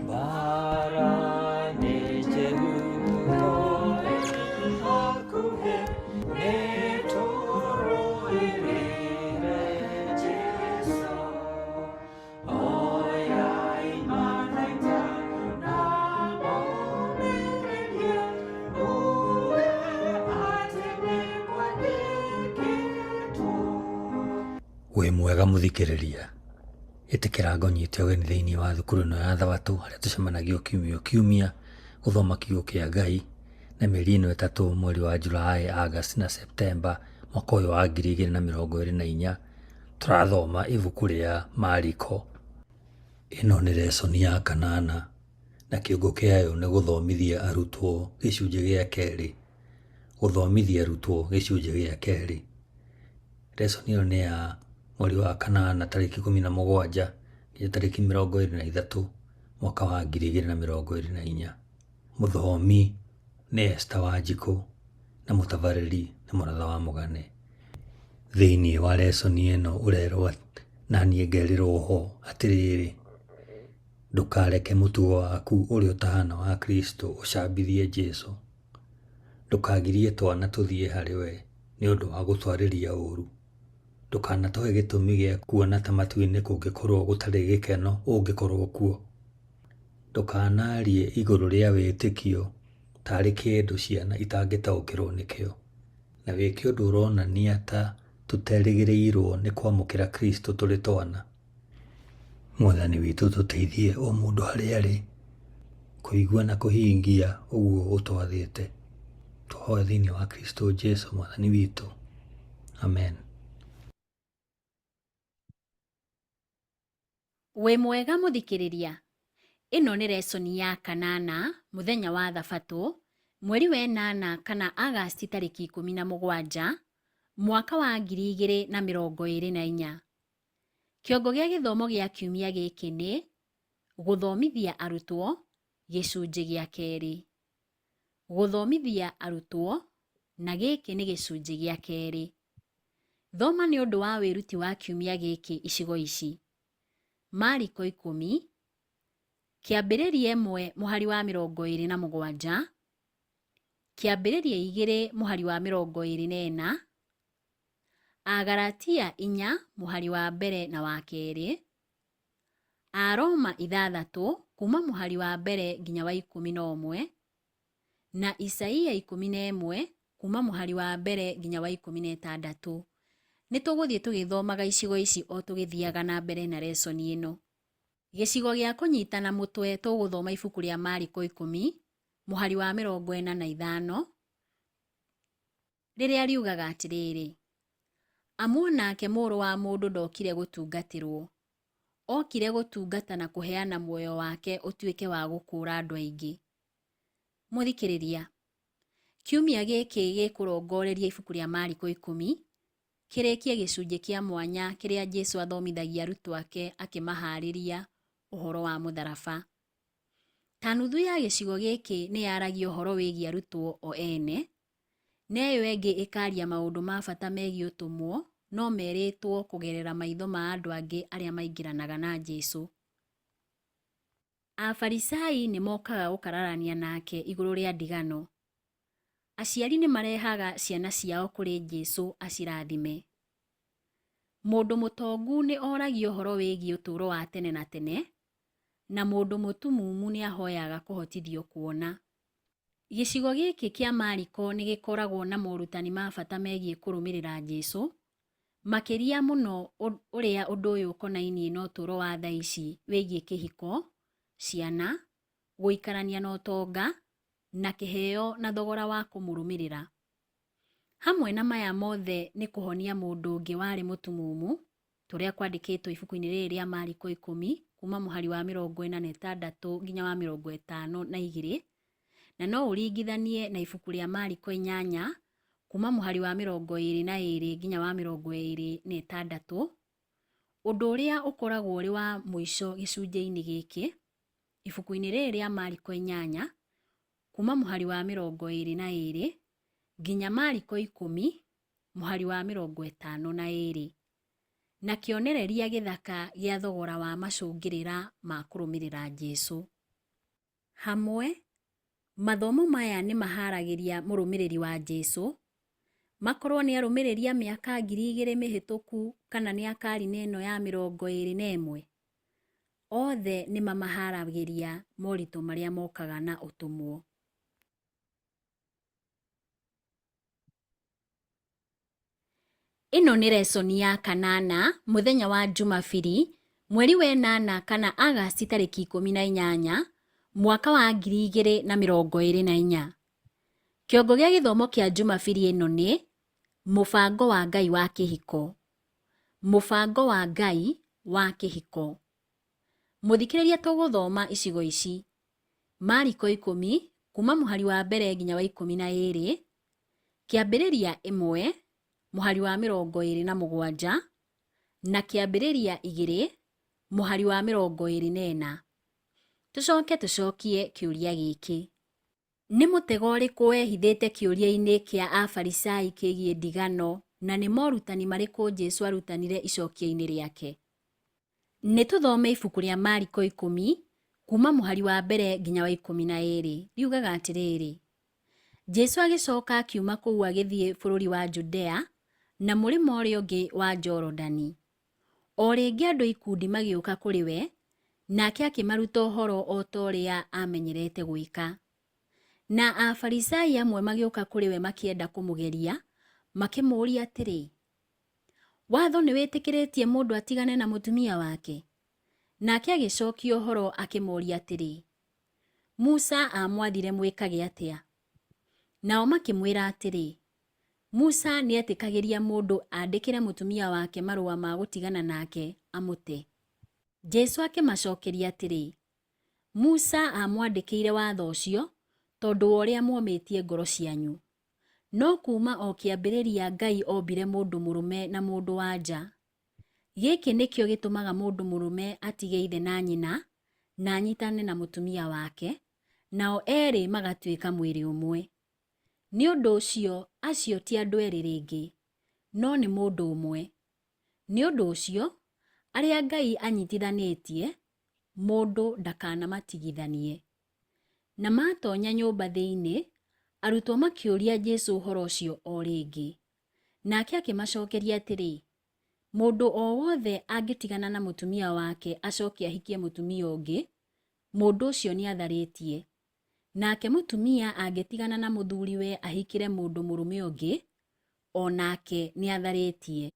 Mbara nĩ njegũ hakuhĩ nĩ tũrũĩrĩre Jesũ. Oyai mathaiga na mũmĩrĩrie, muge atĩ nĩ kwandĩkĩtwo. Wĩ mwega mũthikĩrĩria. Ĩtĩkĩra ngũnyite ũgeni thĩinĩ wa thukuru ĩno ya Thabatũ harĩa tũcemanagia o kiumia o kiumia gũthoma kiugo kĩa Ngai na mĩeri ĩno ĩtatũ mweri wa July, August na September mwaka ũyũ wa 2024 tũrathoma ibuku rĩa Mariko. Ĩno nĩ lesson ya kanana na kĩongo kĩayo nĩ gũthomithia arutwo gĩcunjĩ gĩa kerĩ. Gũthomithia arutwo gĩcunjĩ gĩa kerĩ. Lesson ĩyo nĩ ya mweri wa kanana tarĩki 17 nginya tarĩki 23 mwaka wa 2024. Mũthomi nĩ Esther Wanjikũ na mũtabarĩri nĩ Mũratha wa Mũgane. Thĩinĩ wa lesson ĩno ũrerwo na niĩ ngerĩrwo ho atĩrĩrĩ, ndũkareke mũtugo waku ũrĩa ũtahana wa Kristo ũcambithie Jesũ. Ndũkagirie twana tũthiĩ harĩ we nĩ ũndũ wa gũtwarĩria ũũru. Ndũkanatũhe gĩtũmi gĩa kuona ta matu-inĩ kũngĩkorwo gũtarĩ gĩkeno ũngĩkorwo kuo. Ndũkanarie igũrũ rĩa wĩtĩkio tarĩ kĩndũ ciana itangĩtaũkĩrwo nĩkĩo, na wĩke ũndũ ũronania ta tũterĩgĩrĩirwo nĩ kwamũkĩra Kristo tũrĩ twana. Mwathani witũ tũteithie o mũndũ harĩa arĩ kũigua na kũhingia ũguo ũtwathĩte. Twahoya thĩinĩ wa Kristo Jesu mwathani witũ. Amen. Wĩ mwega mũthikĩrĩria? Ĩno nĩ lesson ya kanana mũthenya wa thabatũ mweri wa ĩnana kana Agasti tarĩki 17 mwaka wa 2024. Kĩongo gĩa gĩthomo gĩa kiumia gĩkĩ nĩ Gũthomithia arutwo gĩcunjĩ gĩa kerĩ. Gũthomithia arutwo na gĩkĩ nĩ gĩcunjĩ gĩa kerĩ. Thoma nĩ ũndũ wa wĩruti wa kiumia gĩkĩ icigo ici: Mariko 10, Kĩambĩrĩria 1 mũhari wa 27, Kĩambĩrĩria 2 mũhari wa 24, Agalatia 4 mũhari wa mbere na wa kerĩ, Aroma 6 kuuma mũhari wa mbere nginya wa 11, na Isaia 11 kuuma mũhari wa mbere nginya wa 16. Nĩ tũgũthiĩ tũgĩthomaga icigo ici o tũgĩthiaga na mbere na lesson ĩno. Gĩcigo gĩa kũnyitana mũtwe tũgũthoma ibuku rĩa Mariko 10 mũhari wa 45 rĩrĩa riugaga atĩrĩrĩ, Amu o nake Mũrũ wa Mũndũ ndokire gũtungatĩrũo, okire gũtungata na kũheana muoyo wake ũtuĩke wa gũkũũra andũ aingĩ. Mũthikĩrĩria, kiumia gĩkĩ gĩkũrongoreria ibuku rĩa Mariko 10, kĩrĩkie gĩcunjĩ kĩa mwanya kĩrĩa Jesu athomithagia arutwo ake akĩmaharĩria ũhoro wa mũtharaba. Ta nuthu ya gĩcigo gĩkĩ nĩ yaragia ũhoro wĩgiĩ arutwo o ene, na ĩyo ĩngĩ ĩkaria maũndũ ma bata megiĩ ũtũmwo no merĩtwo kũgerera maitho ma andũ angĩ arĩa maingĩranaga na Jesu. Afarisai nĩ mokaga gũkararania nake igũrũ rĩa ndigano. Aciari nĩ marehaga ciana ciao kũrĩ Jesu acirathime. Mũndũ mũtongu nĩ oragio ũhoro wĩgiĩ ũtũũro wa tene na tene, na mũndũ mũtumumu nĩ ahoyaga kũhotithio kuona. Gĩcigo gĩkĩ kĩa Mariko nĩ gĩkoragwo na morutani ma bata megiĩ kũrũmĩrĩra Jesu, makĩria mũno ũrĩa ũndũ ũyũ ũkonainie na ũtũũro wa thaa ici wĩgiĩ kĩhiko, ciana, gũikarania na ũtonga, na kĩheo na thogora wa kũmũrũmĩrĩra. Hamwe na maya mothe nĩ kũhonia mũndũ ũngĩ warĩ mũtumumu, ta ũrĩa kwandĩkĩtwo ibuku-inĩ rĩrĩ rĩa Mariko 10, kuma mũhari wa 46 nginya wa 52, na no ũringithanie na ibuku rĩa Mariko 8, kuma mũhari wa 22 nginya wa 26, ũndũ ũrĩa ũkoragwo ũrĩ wa mũico gĩcunjĩ-inĩ gĩkĩ, ibuku-inĩ rĩrĩ rĩa Mariko 8, kuma mũhari wa 22 nginya Mariko 10, mũhari wa 52, na kĩonereria gĩthaka gĩa thogora wa macũngĩrĩra ma kũrũmĩrĩra Jesu. Hamwe, mathomo maya nĩ maharagĩria mũrũmĩrĩri wa Jesu, makorwo nĩ arũmĩrĩri a mĩaka 2000 mĩhĩtũku kana nĩ a karine ĩno ya 21, othe nĩ mamaharagĩria moritũ marĩa mokaga na ũtũmwo. Ĩno nĩ resoni ya kanana mũthenya wa Jumabiri mweri wa ĩnana kana Agasti tarĩki 18 mwaka wa 2024. Kĩongo gĩa gĩthomo kĩa Jumabiri ĩno nĩ Mũbango wa Ngai wa Kĩhiko. Mũbango wa Ngai wa Kĩhiko. Mũthikĩrĩria tũgũthoma icigo ici: Mariko 10 kuma mũhari wa mbere nginya wa 12, Kĩambĩrĩria 1 mũhari wa 27 na Kĩambĩrĩria 2 mũhari wa 24. Tũcoke tũcokie kĩũria gĩkĩ. Nĩ mũtego ũrĩkũ wehithĩte kĩũria-inĩ kĩa Afarisai kĩgiĩ ndigano na nĩ morutani marĩkũ Jesu arutanire icokia-inĩ rĩake? Nĩ tũthome ibuku rĩa Mariko 10 kuma mũhari wa mbere nginya wa 12. Riugaga atĩrĩrĩ, Jesu agĩcoka akiuma kũu agĩthiĩ bũrũri wa Judea na mũrĩmo ũrĩa ũngĩ wa Jorodani. O rĩngĩ andũ ikundi magĩũka kũrĩ we, nake akĩmaruta ũhoro o ta ũrĩa aamenyerete gwĩka. Na Afarisai amwe magĩũka kũrĩ we makĩenda kũmũgeria, makĩmũũria atĩrĩ, Watho nĩwĩtĩkĩrĩtie mũndũ atigane na mũtumia wake? Nake agĩcokia ũhoro akĩmoria atĩrĩ, Musa aamwathire mwĩkage atĩa? Nao makĩmwĩra atĩrĩ, Musa nĩetĩkagĩria mũndũ andĩkĩre mũtumia wake marũa ma gũtigana nake amũte. Jesu akĩmacokeria atĩrĩ, Musa aamwandĩkĩire watho ũcio tondũ wa ũrĩa mwomĩtie ngoro cianyu. No kuuma o kĩambĩrĩria Ngai ombire mũndũ mũrũme na mũndũ-wa-nja. Gĩkĩ nĩkĩo gĩtũmaga mũndũ mũrũme atige ithe na nyina na anyitane na mũtumia wake, nao erĩ magatuĩka mwĩrĩ ũmwe. Nĩ ũndũ ũcio acio ti andũ erĩ rĩngĩ, no nĩ mũndũ ũmwe. Nĩ ũndũ ũcio, arĩa Ngai anyitithanĩtie, mũndũ ndakanamatigithanie. Na maatonya nyũmba thĩinĩ, arutwo makĩũria Jesu ũhoro ũcio o rĩngĩ. Nake akĩmacokeria atĩrĩ, Mũndũ o wothe angĩtigana na mũtumia wake acoke ahikie mũtumia ũngĩ, mũndũ ũcio nĩatharĩtie. Nake mũtumia angĩtigana na mũthuriwe ahikĩre mũndũ mũrũme ũngĩ, o nake nĩatharĩtie.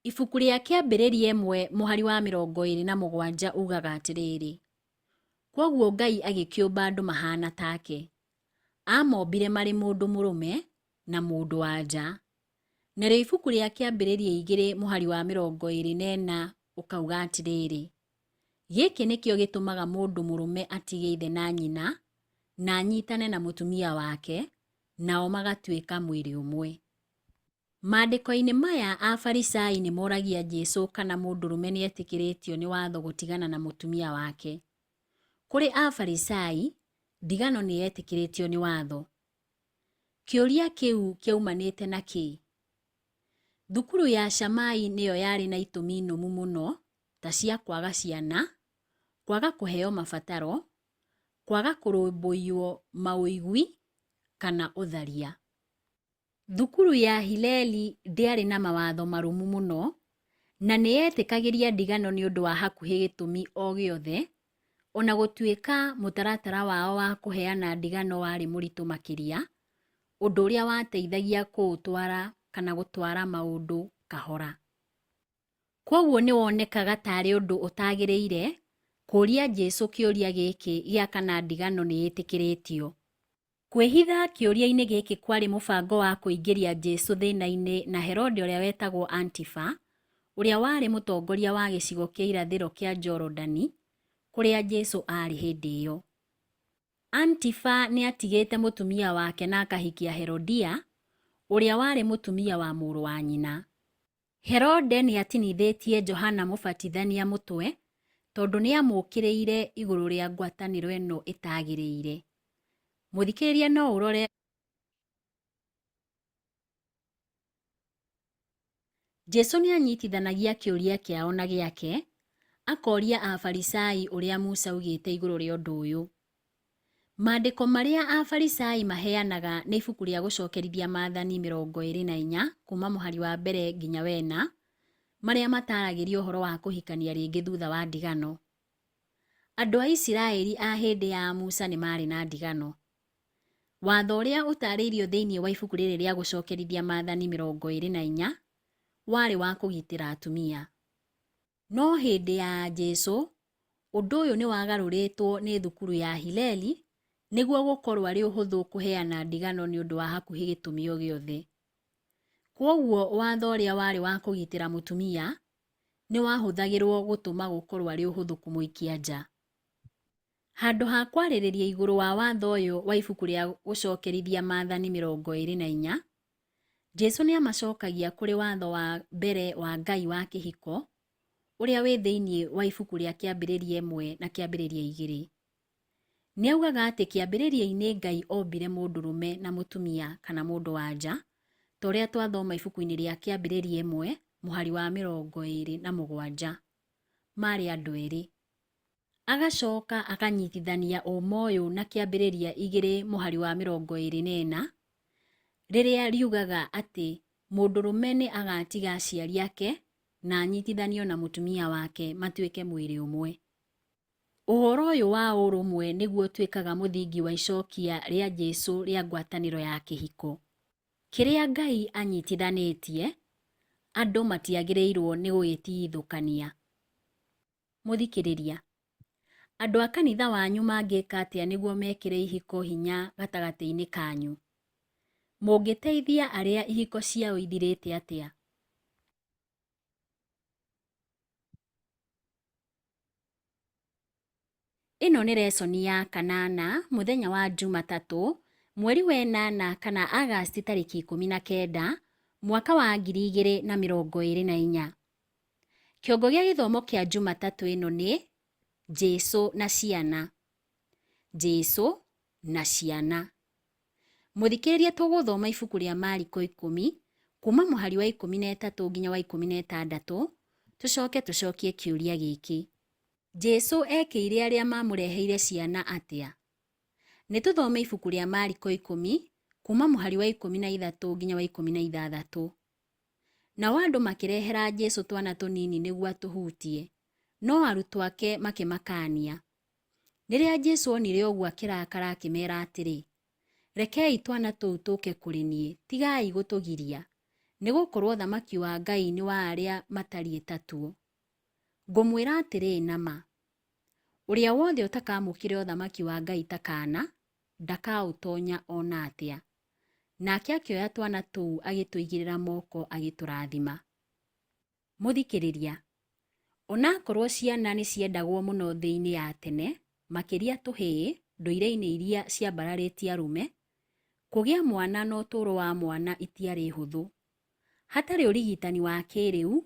Ibuku rĩa Kĩambĩrĩria 1 mũhari wa 27 ugaga atĩrĩrĩ, Kwoguo Ngai agĩkĩũmba andũ mahaana take. Aamombire marĩ mũndũ mũrũme na mũndũ-wa-nja. Narĩo ibuku rĩa Kĩambĩrĩria 2 mũhari wa 24 ũkauga atĩrĩrĩ, Gĩkĩ nĩkĩo gĩtũmaga mũndũ mũrũme atige ithe na nyina, na anyitane na mũtumia wake, nao magatuĩka mwĩrĩ ũmwe. Maandĩko-inĩ maya Afarisai nĩ moragia Jesu kana mũndũrũme nĩ etĩkĩrĩtio nĩ watho gũtigana na mũtumia wake. Kũrĩ Afarisai, ndigano nĩ yetĩkĩrĩtio nĩ watho. Kĩũria kĩu kĩaumanĩte na kĩĩ? Thukuru ya Shammai nĩyo yarĩ na itũmi nũmu mũno ta cia kwaga ciana, kwaga kũheo mabataro, kwaga kũrũmbũiywo maũigwi, kana ũtharia. Thukuru ya Hilleli ndĩarĩ na mawatho marũmu mũno, na nĩ yetĩkagĩria ndigano nĩ ũndũ wa hakuhĩ gĩtũmi o gĩothe, o na gũtuĩka mũtaratara wao wa kũheana ndigano warĩ mũritũ makĩria, ũndũ ũrĩa wateithagia kũũtwara kana gũtwara maũndũ kahora. Kwoguo nĩ wonekaga ta arĩ ũndũ ũtagĩrĩire kũũria Jesu kĩũria gĩkĩ gĩa kana ndigano nĩ ĩtĩkĩrĩtio. Kwĩhitha kĩũria-inĩ gĩkĩ kwarĩ mũbango wa kũingĩria Jesu thĩna-inĩ na Herode ũrĩa wetagwo Antipa, ũrĩa warĩ mũtongoria wa gĩcigo kĩa irathĩro kĩa Jorodani, kũrĩa Jesu aarĩ hĩndĩ ĩyo. Antipa nĩ aatigĩte mũtumia wake na akahikia Herodia, ũrĩa warĩ mũtumia wa mũrũ wa nyina. Herode nĩ aatinithĩtie Johana Mũbatithania mũtwe tondũ nĩ aamũũkĩrĩire igũrũ rĩa ngwatanĩro ĩno ĩtagĩrĩire. Mũthikĩrĩria no ũrore. Jesu nĩ anyitithanagia kĩũria kĩao na gĩake, akoria Afarisai ũrĩa Musa augĩte igũrũ rĩa ũndũ ũyũ. Maandĩko marĩa Afarisai maheanaga nĩ ibuku rĩa gũcokerithia Maathani 24 kuuma mũhari wa mbere nginya wena, marĩa mataaragĩria ũhoro wa kũhikania rĩngĩ thutha wa ndigano. Andũ a Isiraeli a hĩndĩ ya Musa nĩ maarĩ na ndigano. Watho ũrĩa ũtaarĩirio thĩinĩ wa ibuku rĩrĩ rĩa gũcokerithia Maathani 24 warĩ wa kũgitĩra atumia. No hĩndĩ ya Jesu, ũndũ ũyũ nĩ wagarũrĩtwo nĩ thukuru ya Hileli nĩguo gũkorwo arĩ ũhũthũ kũheana ndigano nĩ ũndũ wa hakuhĩ gĩtũmi o gĩothe. Kwoguo watho ũrĩa warĩ wa kũgitĩra mũtumia nĩ wahũthagĩrũo gũtũma gũkorwo arĩ ũhũthũ kũmũikia nja. Handũ ha kwarĩrĩria igũrũ wa watho ũyũ wa ibuku rĩa gũcokerithia Maathani 24, Jesu nĩ amacokagia kũrĩ watho wa mbere wa Ngai wa kĩhiko ũrĩa wĩ thĩinĩ wa ibuku rĩa Kĩambĩrĩria 1 na Kĩambĩrĩria 2. Nĩ augaga atĩ kĩambĩrĩria-inĩ Ngai ombire mũndũrũme na mũtumia kana mũndũ wa nja, ta ũrĩa twathoma ibuku-inĩ rĩa Kĩambĩrĩria 1 mũhari wa 27. Maarĩ andũ erĩ. Agacoka akanyitithania ũma ũyũ na Kĩambĩrĩria 2 mũhari wa 24, rĩrĩa riugaga atĩ mũndũrũme nĩ agatiga aciari ake na anyitithanio na mũtumia wake matuĩke mwĩrĩ ũmwe. Ũhoro ũyũ wa ũrũmwe nĩguo ũtuĩkaga mũthingi wa icokia rĩa Jesu rĩa ngwatanĩro ya kĩhiko. Kĩrĩa Ngai anyitithanĩtie, andũ matiagĩrĩirwo nĩ gũgĩtigithũkania. Mũthikĩrĩria, andũ a kanitha wanyu mangĩka atĩa nĩguo mekĩre ihiko hinya gatagatĩ-inĩ kanyu? Mũngĩteithia arĩa ihiko ciao ithirĩte atĩa? Ĩno nĩ resoni ya kanana mũthenya wa Jumatatũ, mweri wa ĩnana kana Agasti tarĩki 19, mwaka wa 2024. Kĩongo gĩa gĩthomo kĩa Jumatatũ ĩno nĩ Jesu na ciana. Jesu na ciana. Mũthikĩrĩria, tũgũthoma ibuku rĩa Mariko 10 kuma mũhari wa 13 nginya wa 16, tũcoke tũcokie kĩũria gĩkĩ. Jesu ekĩire arĩa mamũreheire ciana atĩa? Nĩ tũthome ibuku rĩa Mariko 10 kuma mũhari wa 13 nginya wa 16. Nao andũ makĩrehera Jesu twana tũnini nĩguo atũhutie, no arutwo ake makĩmakaania. Rĩrĩa Jesu onire ũguo akĩrakara akĩmeera atĩrĩ, Rekei twana tũu tũke kũrĩ niĩ, tigai gũtũgiria, nĩ gũkorwo ũthamaki wa Ngai nĩ wa arĩa matariĩ ta tuo. Ngũmwĩra atĩrĩ na ma, ũrĩa wothe ũtakamũkĩra ũthamaki wa Ngai ta kaana, ndakaũtonya o na atĩa. Nake akĩoya twana tũu agĩtũigĩrĩra moko agĩtũrathima. Mũthikĩrĩria, onakorwo ciana nĩ ciendagwo mũno thĩ-inĩ ya tene, makĩria tũhĩĩ ndũire-inĩ iria ciambararĩtie arũme, kũgĩa mwana na ũtũũro wa mwana itiarĩ hũthũ. Hatarĩ ũrigitani wa kĩrĩu,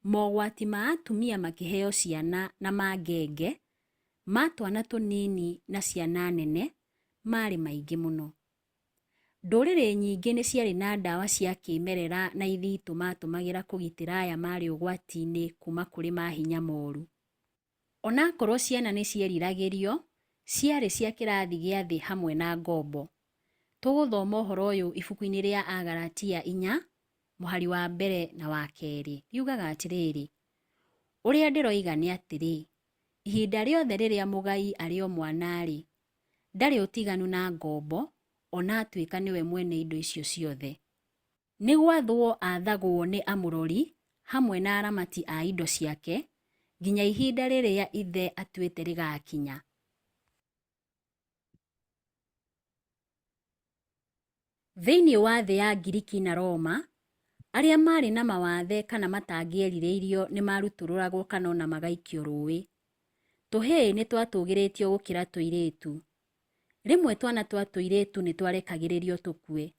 mogwati ma atumia makĩheo ciana na ma ngenge, ma twana tũnini na ciana nene, marĩ maingĩ mũno. Ndũrĩrĩ nyingĩ nĩ ciarĩ na ndawa cia kĩmerera na ithitũ matũmagĩra kũgitĩra aya marĩ ũgwati-inĩ kuma kũrĩ mahinya moru. Onakorwo ciana nĩ cieriragĩrio, ciarĩ cia kĩrathi gĩa thĩ hamwe na ngombo. Tũgũthoma ũhoro ũyũ ibuku-inĩ rĩa Agalatia 4, mũhari wa mbere na wa kerĩ. Riugaga atĩrĩrĩ, ũrĩa ndĩroiga nĩ atĩrĩ, ihinda rĩothe rĩrĩa mũgai arĩ o mwana-rĩ, ndarĩ ũtiganu na ngombo, ona atuĩka nĩwe mwene indo icio ciothe. Nĩ gwathwo athagwo nĩ amũrori hamwe na aramati a indo ciake, nginya ihinda rĩrĩa ithe atuĩte rĩgakinya. Thĩinĩ wa thĩ ya Ngiriki na Roma, arĩa maarĩ na mawathe kana matangĩerirĩirio nĩ marutũrũragwo kana ona magaikio rũĩ. Tũhĩĩ nĩ twatũgĩrĩtio gũkĩra tũirĩtu. Rĩmwe twana twa tũirĩtu nĩ twarekagĩrĩrio tũkue.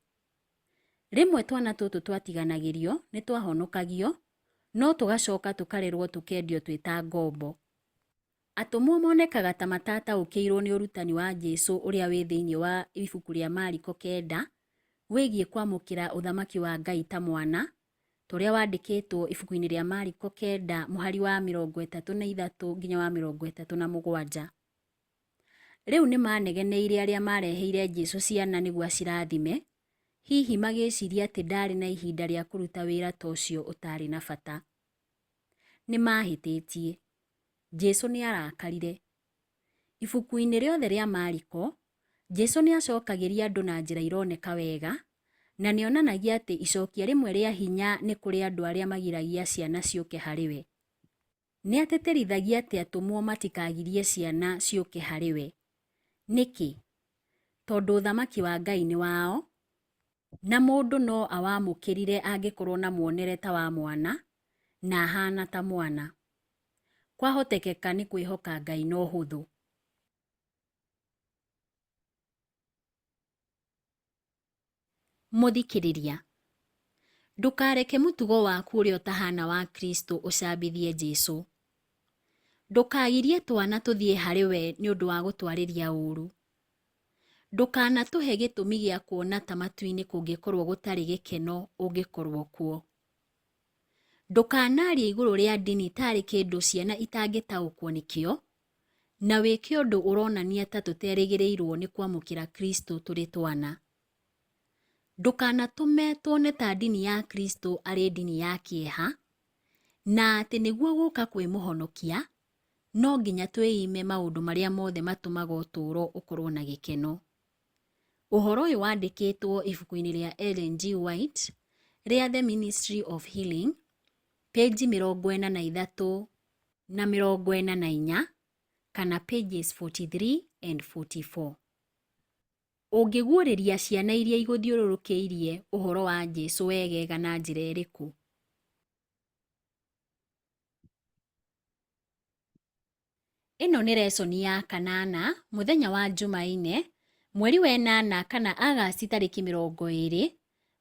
Rĩmwe twana tũtũ twatiganagĩrio nĩ twahonokagio, no tũgacoka tũkarerwo tũkendio twĩ ta ngombo. Atũmwo monekaga ta matataũkĩirwo nĩ ũrutani wa Jesu ũrĩa wĩ thĩinĩ wa ibuku rĩa Mariko 9 wĩgiĩ kwamũkĩra ũthamaki wa Ngai ta mwana, ta ũrĩa wandĩkĩtwo ibuku-inĩ rĩa Mariko 9 mũhari wa 33 nginya wa 37. Rĩu nĩ maanegeneire arĩa maareheire Jesu ciana nĩguo acirathime, hihi magĩciria atĩ ndaarĩ na ihinda rĩa kũruta wĩra ta ũcio ũtaarĩ na bata. Nĩ maahĩtĩtie. Jesu nĩ aarakarire. Ibuku-inĩ rĩothe rĩa Mariko, Jesu nĩ acokagĩria andũ na njĩra ironeka wega, na nĩ onanagia atĩ icokia rĩmwe rĩa hinya nĩ kũrĩ andũ arĩa magiragia ciana ciũke harĩ we. Nĩ atĩtĩrithagia atĩ atũmwo matikagirie ciana ciũke harĩ we. Nĩkĩ? Tondũ Ũthamaki wa Ngai nĩ wao, na mũndũ no awamũkĩrire angĩkorũo na muonere ta wa mwana na ahaana ta mwana. Kwahotekeka nĩ kwĩhoka Ngai na ũhũthũ. Mũthikĩrĩria, ndũkareke mũtugo waku ũrĩa ũtahana wa Kristo ũcambithie Jesu. Ndũkagirie twana tũthiĩ harĩ we nĩ ũndũ wa gũtwarĩria ũũru. Ndũkanatũhe gĩtũmi gĩa kuona ta matu-inĩ kũngĩkorũo gũtarĩ gĩkeno ũngĩkorũo kuo. Ndũkanarie igũrũ rĩa ndini tarĩ kĩndũ ciana itangĩtaũkwo nĩkĩo, na wĩke ũndũ ũronania ta tũterĩgĩrĩirũo nĩ kwamũkĩra Kristo tũrĩ twana. Ndũkanatũme tuone ta ndini ya Kristo arĩ ndini ya kĩeha, na atĩ nĩguo gũka kwĩ mũhonokia, no nginya twĩime maũndũ marĩa mothe matũmaga ũtũũro ũkorũo na gĩkeno. Ũhoro ũyũ wandĩkĩtwo ibuku-inĩ rĩa Ellen G. White rĩa The Ministry of Healing, page 43 na 44 kana pages 43 and 44. Ũngĩguũrĩria ciana iria igũthiũrũrũkĩirie ũhoro wa Jesu wegega na njĩra ĩrĩkũ? Ĩno nĩ resoni ya kanana mũthenya wa Jumaine mweri wa ĩnana kana Agasti tarĩki 20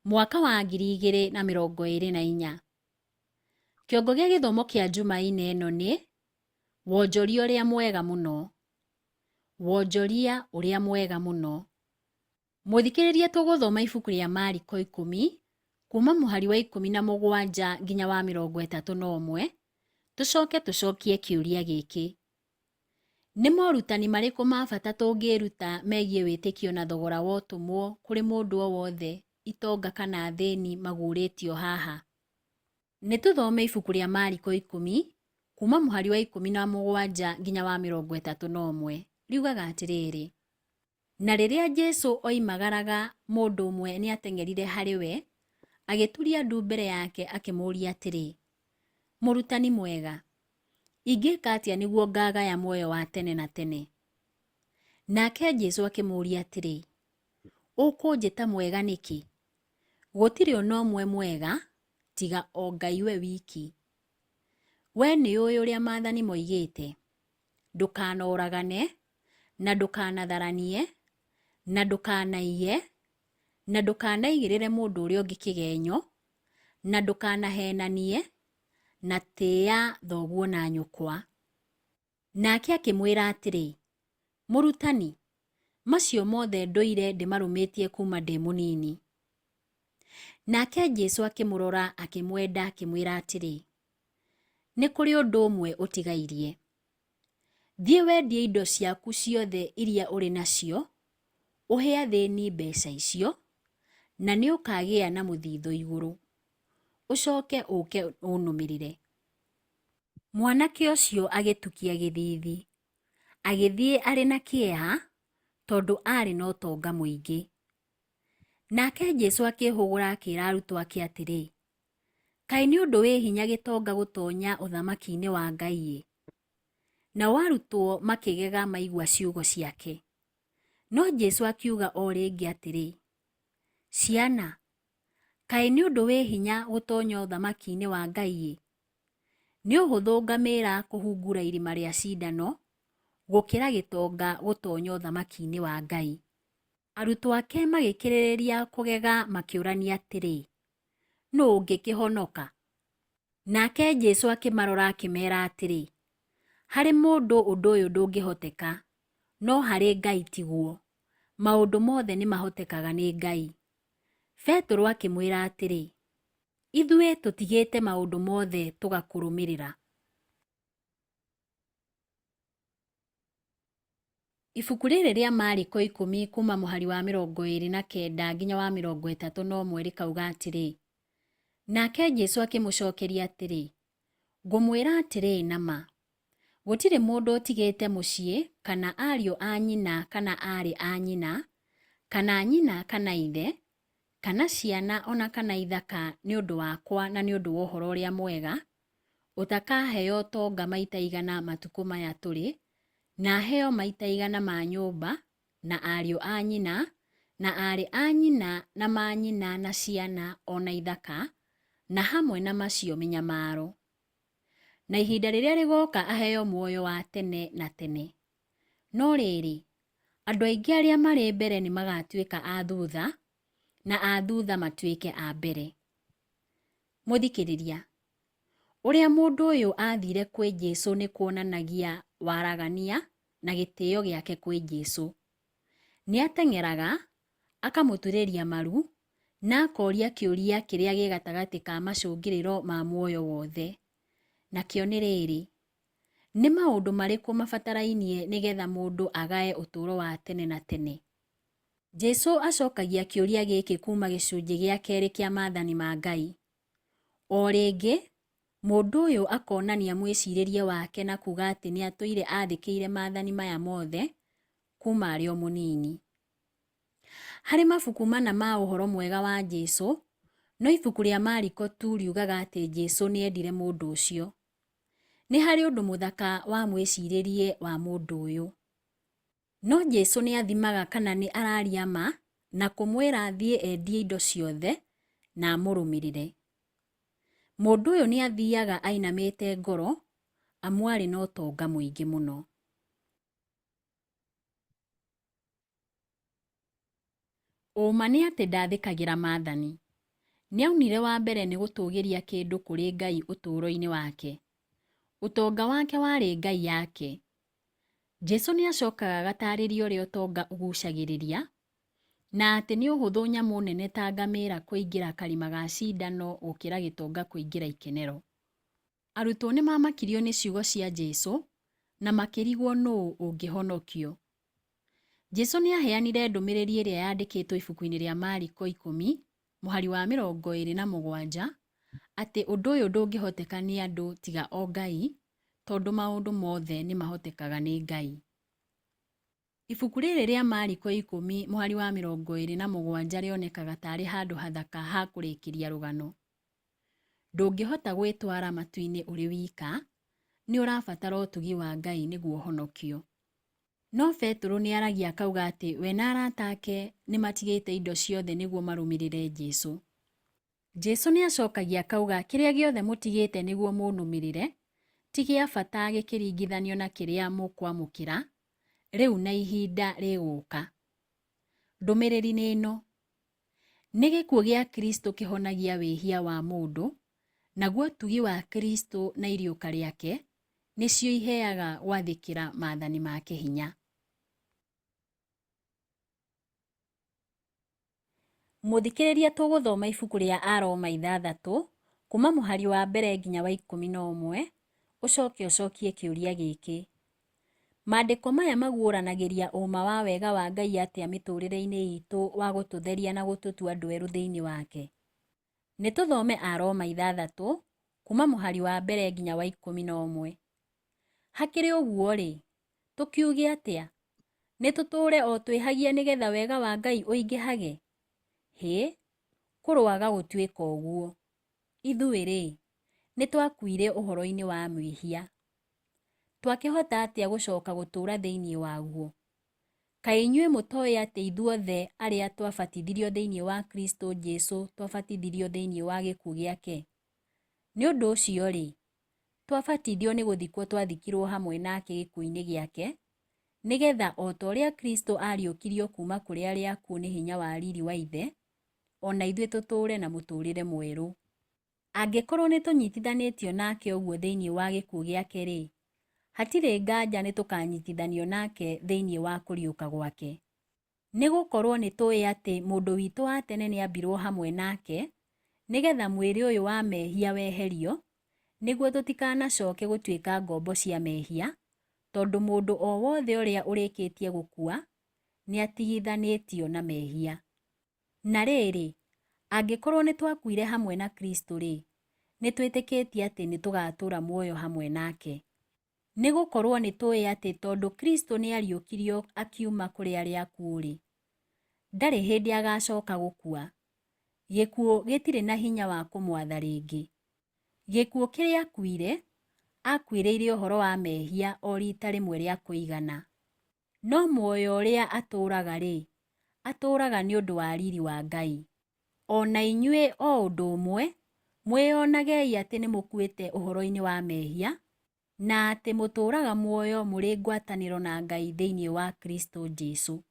mwaka wa 2024. Kĩongo gĩa gĩthomo kĩa Jumaine ĩno nĩ Wonjoria ũrĩa mwega mũno. Wonjoria ũrĩa mwega mũno. Mũthikĩrĩria tũgũthoma ibuku rĩa Mariko 10 kuma mũhari wa 17 nginya wa 31, tũcoke tũcokie kĩũria gĩkĩ. Nĩ morutani marĩkũ ma bata tũngĩĩruta megiĩ wĩtĩkio na thogora wa ũtũmwo kũrĩ mũndũ o wothe, itonga kana athĩni maguũrĩtio haha? Nĩ tũthome ibuku rĩa Mariko 10 kuma mũhari wa 17 nginya wa 31. Riugaga atĩrĩrĩ, Na rĩrĩa Jesu oimagaraga, mũndũ ũmwe nĩateng'erire harĩ we, agĩturia ndu mbere yake akĩmũũria atĩrĩ, Mũrutani mwega, ingĩka atĩa nĩguo ngagaya muoyo wa tene na tene? Nake Jesu akĩmũũria atĩrĩ, Ũkũnjĩta mwega nĩkĩ? Gũtirĩ o na ũmwe mwega, tiga o Ngai we wiki. Wee nĩũĩ ũrĩa maathani moigĩte, ndũkanoragane, na ndũkanatharanie, na ndũkanaiye, na ndũkanaigĩrĩre mũndũ ũrĩa ũngĩ kĩgenyo, na ndũkanaheenanie, na tĩĩa thoguo na nyũkwa. Nake akĩmwĩra atĩrĩ, Mũrutani, macio mothe ndũire ndĩmarũmĩtie kuuma ndĩ mũnini. Nake Jesu akĩmũrora akĩmwenda akĩmwĩra atĩrĩ, Nĩ kũrĩ ũndũ ũmwe ũtigairie. Thiĩ wendie indo ciaku ciothe iria ũrĩ nacio, ũhe athĩni mbeca icio, na nĩ ũkagĩa na mũthithũ igũrũ. Ũcoke ũke ũnũmĩrĩre. Mwanake ũcio agĩtukia gĩthithi, agĩthiĩ arĩ na kĩeha, tondũ aarĩ na ũtonga mũingĩ. Nake Jesu akĩĩhũgũra akĩĩra arutwo ake atĩrĩ, Kaĩ nĩ ũndũ wĩ hinya gĩtonga gũtonya ũthamaki-inĩ wa Ngai-ĩ! Nao arutwo makĩgega maigua ciugo ciake. No Jesu akiuga o rĩngĩ atĩrĩ, Ciana, kaĩ nĩ ũndũ wĩ hinya gũtonya ũthamaki-inĩ wa Ngai-ĩ! Nĩ ũhũthũ ngamĩra kũhungura irima rĩa cindano, gũkĩra gĩtonga gũtonya ũthamaki-inĩ wa Ngai. Arutwo ake magĩkĩrĩrĩria kũgega makĩũrania atĩrĩ, Nũ ũngĩkĩhonoka? Nake Jesu akĩmarora akĩmeera atĩrĩ, Harĩ mũndũ ũndũ ũyũ ndũngĩhoteka, no harĩ Ngai tiguo. Maũndũ mothe nĩ mahotekaga nĩ Ngai. Petero akĩmwĩra atĩrĩ, Ithuĩ tũtigĩte maũndũ mothe tũgakũrũmĩrĩra. Ibuku rĩrĩ rĩa Mariko 10 kuma mũhari wa 29 nginya wa 31 rĩkauga atĩrĩ, Nake Jesu akĩmũcokeria atĩrĩ, Ngũmwĩra atĩrĩ na ma, gũtirĩ mũndũ ũtigĩte mũciĩ kana ariũ a nyina kana aarĩ a nyina, kana nyina kana ithe, kana ciana o na kana ithaka nĩ ũndũ wakwa na nĩ ũndũ wa ũhoro ũrĩa mwega, ũtakaheo ũtonga maita igana matukũ maya tũrĩ, na aheo maita igana ma nyũmba, na ariũ a nyina, na aarĩ a nyina, na manyina, na ciana, o na ithaka, na hamwe na macio mĩnyamaro. Na ihinda rĩrĩa rĩgoka aheo muoyo wa tene na tene. No rĩrĩ, andũ aingĩ arĩa marĩ mbere nĩ magatuĩka a thutha, na a thutha matuĩke a mbere. Mũthikĩrĩria, ũrĩa mũndũ ũyũ aathire kwĩ Jesu nĩ kuonanagia waragania na gĩtĩo gĩake kwĩ Jesu. Nĩ ateng'eraga, akamũturĩria maru, na akoria kĩũria kĩrĩa gĩ gatagatĩ ka macũngĩrĩro ma muoyo wothe. Nakĩo nĩ rĩrĩ, nĩ maũndũ marĩkũ mabatarainie nĩgetha mũndũ agae ũtũũro wa tene na tene? Jesu acokagia kĩũria gĩkĩ kuma gĩcunjĩ gĩa kerĩ kĩa maathani ma Ngai. O rĩngĩ, mũndũ ũyũ akonania mwĩcirĩrie wake na kuga atĩ nĩ atũire athĩkĩire maathani maya mothe kuma arĩ o mũnini. Harĩ mabuku mana ma ũhoro mwega wa Jesu, no ibuku rĩa Mariko tu riugaga atĩ Jesu nĩ endire mũndũ ũcio. Nĩ harĩ ũndũ mũthaka wa mwĩcirĩrie wa mũndũ ũyũ. No Jesu nĩ athimaga kana nĩ araria ma na kũmwĩra athiĩ endie indo ciothe na amũrũmĩrĩre. Mũndũ ũyũ nĩ athiaga ainamĩte ngoro amu arĩ na ũtonga mũingĩ mũno. Ũma nĩ atĩ ndathĩkagĩra maathani. Nĩaunire wa mbere nĩ gũtũgĩria kĩndũ kũrĩ Ngai ũtũũro-inĩ wake. Ũtonga wake warĩ ngai yake. Jesu nĩ acokaga agatarĩria ũrĩa ũtonga ũgucagĩrĩria, na atĩ nĩ ũhũthũ nyamũ nene ta ngamĩra kũingĩra karima ga cindano gũkĩra gĩtonga kũingĩra ikenero. Arutwo nĩ mamakirio nĩ ciugo cia Jesu na makĩrigwo nũũ ũngĩhonokio. Jesu nĩ aaheanire ndũmĩrĩri ĩrĩa yandĩkĩtwo ibuku-inĩ rĩa Mariko 10 mũhari wa 27 atĩ ũndũ ũyũ ndũngĩhoteka nĩ andũ tiga o Ngai, tondũ maũndũ mothe nĩ mahotekaga nĩ Ngai. Ibuku rĩrĩ rĩa Mariko 10 mũhari wa 27 rĩonekaga tarĩ handũ hathaka ha kũrĩkĩria rũgano. Ndũngĩhota gwĩtwara matu-inĩ ũrĩ wika, nĩ ũrabatara ũtugi wa Ngai nĩguo ũhonokio. No Betũrũ nĩ aragia akauga atĩ we na arata ake nĩ matigĩte indo ciothe nĩguo marũmĩrĩre Jesu. Jesu nĩ acokagia akauga kĩrĩa gĩothe mũtigĩte nĩguo mũnũmĩrĩre, ti gĩa bata gĩkĩringithanio na kĩrĩa mũkwamũkĩra rĩu na ihinda rĩgũka. Ndũmĩrĩri nĩ ĩno, nĩ gĩkuũ gĩa Kristo kĩhonagia wĩhia wa mũndũ, naguo ũtugi wa Kristo na iriũka rĩake nĩcio iheaga gwathĩkĩra maathani make hinya. Mũthikĩrĩria tũgũthoma ibuku rĩa Aroma 6 kuma mũhari wa mbere nginya wa 11, ũcoke ũcokie kĩũria gĩkĩ. Maandĩko maya maguũranagĩria ũma wa wega wa Ngai atĩa mĩtũũrĩre-inĩ itũ wa gũtũtheria na gũtũtua andũ erũ thĩinĩ wake? Nĩ tũthome Aroma 6 kuma mũhari wa mbere nginya wa 11. Hakĩrĩ ũguo-rĩ, tũkiuge atĩa? Nĩ tũtũũre o twĩhagia nĩgetha wega wa Ngai ũingĩhage? Hĩ, kũroaga gũtuĩka ũguo! Ithuĩ-rĩ, nĩ twakuire ũhoro-inĩ wa mwĩhia. Twakĩhota atĩa gũcoka gũtũũra thĩinĩ waguo? Kaĩ inyuĩ mũtoĩ atĩ ithuothe arĩa twabatithirio thĩinĩ wa Kristo Jesu twabatithirio thĩinĩ wa gĩkuũ gĩake? Nĩ ũndũ ũcio-rĩ, twabatithio nĩ gũthikwo twathikirwo hamwe nake gĩkuũ-inĩ gĩake, nĩgetha o ta ũrĩa Kristo aariũkirio kuuma kũrĩ arĩa akuũ nĩ hinya wa riri wa Ithe, o na ithuĩ tũtũũre na mũtũũrĩre mwerũ. Angĩkorwo nĩ tũnyitithanĩtio nake ũguo thĩinĩ wa gĩkuũ gĩake-rĩ, hatirĩ nganja nĩ tũkanyitithanio nake thĩinĩ wa kũriũka gwake. Nĩ gũkorwo nĩ tũĩ atĩ mũndũ witũ wa tene nĩambirwo hamwe nake, Nĩgetha mwĩrĩ ũyũ wa mehia weherio, nĩguo tũtikanacoke gũtuĩka ngombo cia mehia, tondũ mũndũ o wothe ũrĩa ũrĩkĩtie gũkua nĩatigithanĩtio na mehia. Na rĩrĩ, angĩkorũo nĩtwakuire hamwe na Kristo-rĩ, nĩtwĩtĩkĩtie atĩ nĩtũgatũũra muoyo hamwe nake. Nĩ gũkorũo nĩtũũĩ atĩ tondũ Kristo nĩaariũkirio akiuma kũrĩ arĩa akuũ-rĩ, ndarĩ hĩndĩ agacoka gũkua, gĩkuũ gĩtirĩ na hinya wa kũmwatha rĩngĩ. Gĩkuũ kĩrĩa aakuire, aakuĩrĩire ũhoro wa mehia o riita rĩmwe rĩa kũigana. No muoyo ũrĩa atũũraga-rĩ, atũũraga nĩ ũndũ wa riri wa Ngai. O na inyuĩ o ũndũ ũmwe, mwĩonagei atĩ nĩmũkuĩte ũhoro-inĩ wa mehia, na atĩ mũtũũraga muoyo mũrĩ ngwatanĩro na Ngai thĩinĩ wa Kristo Jesu.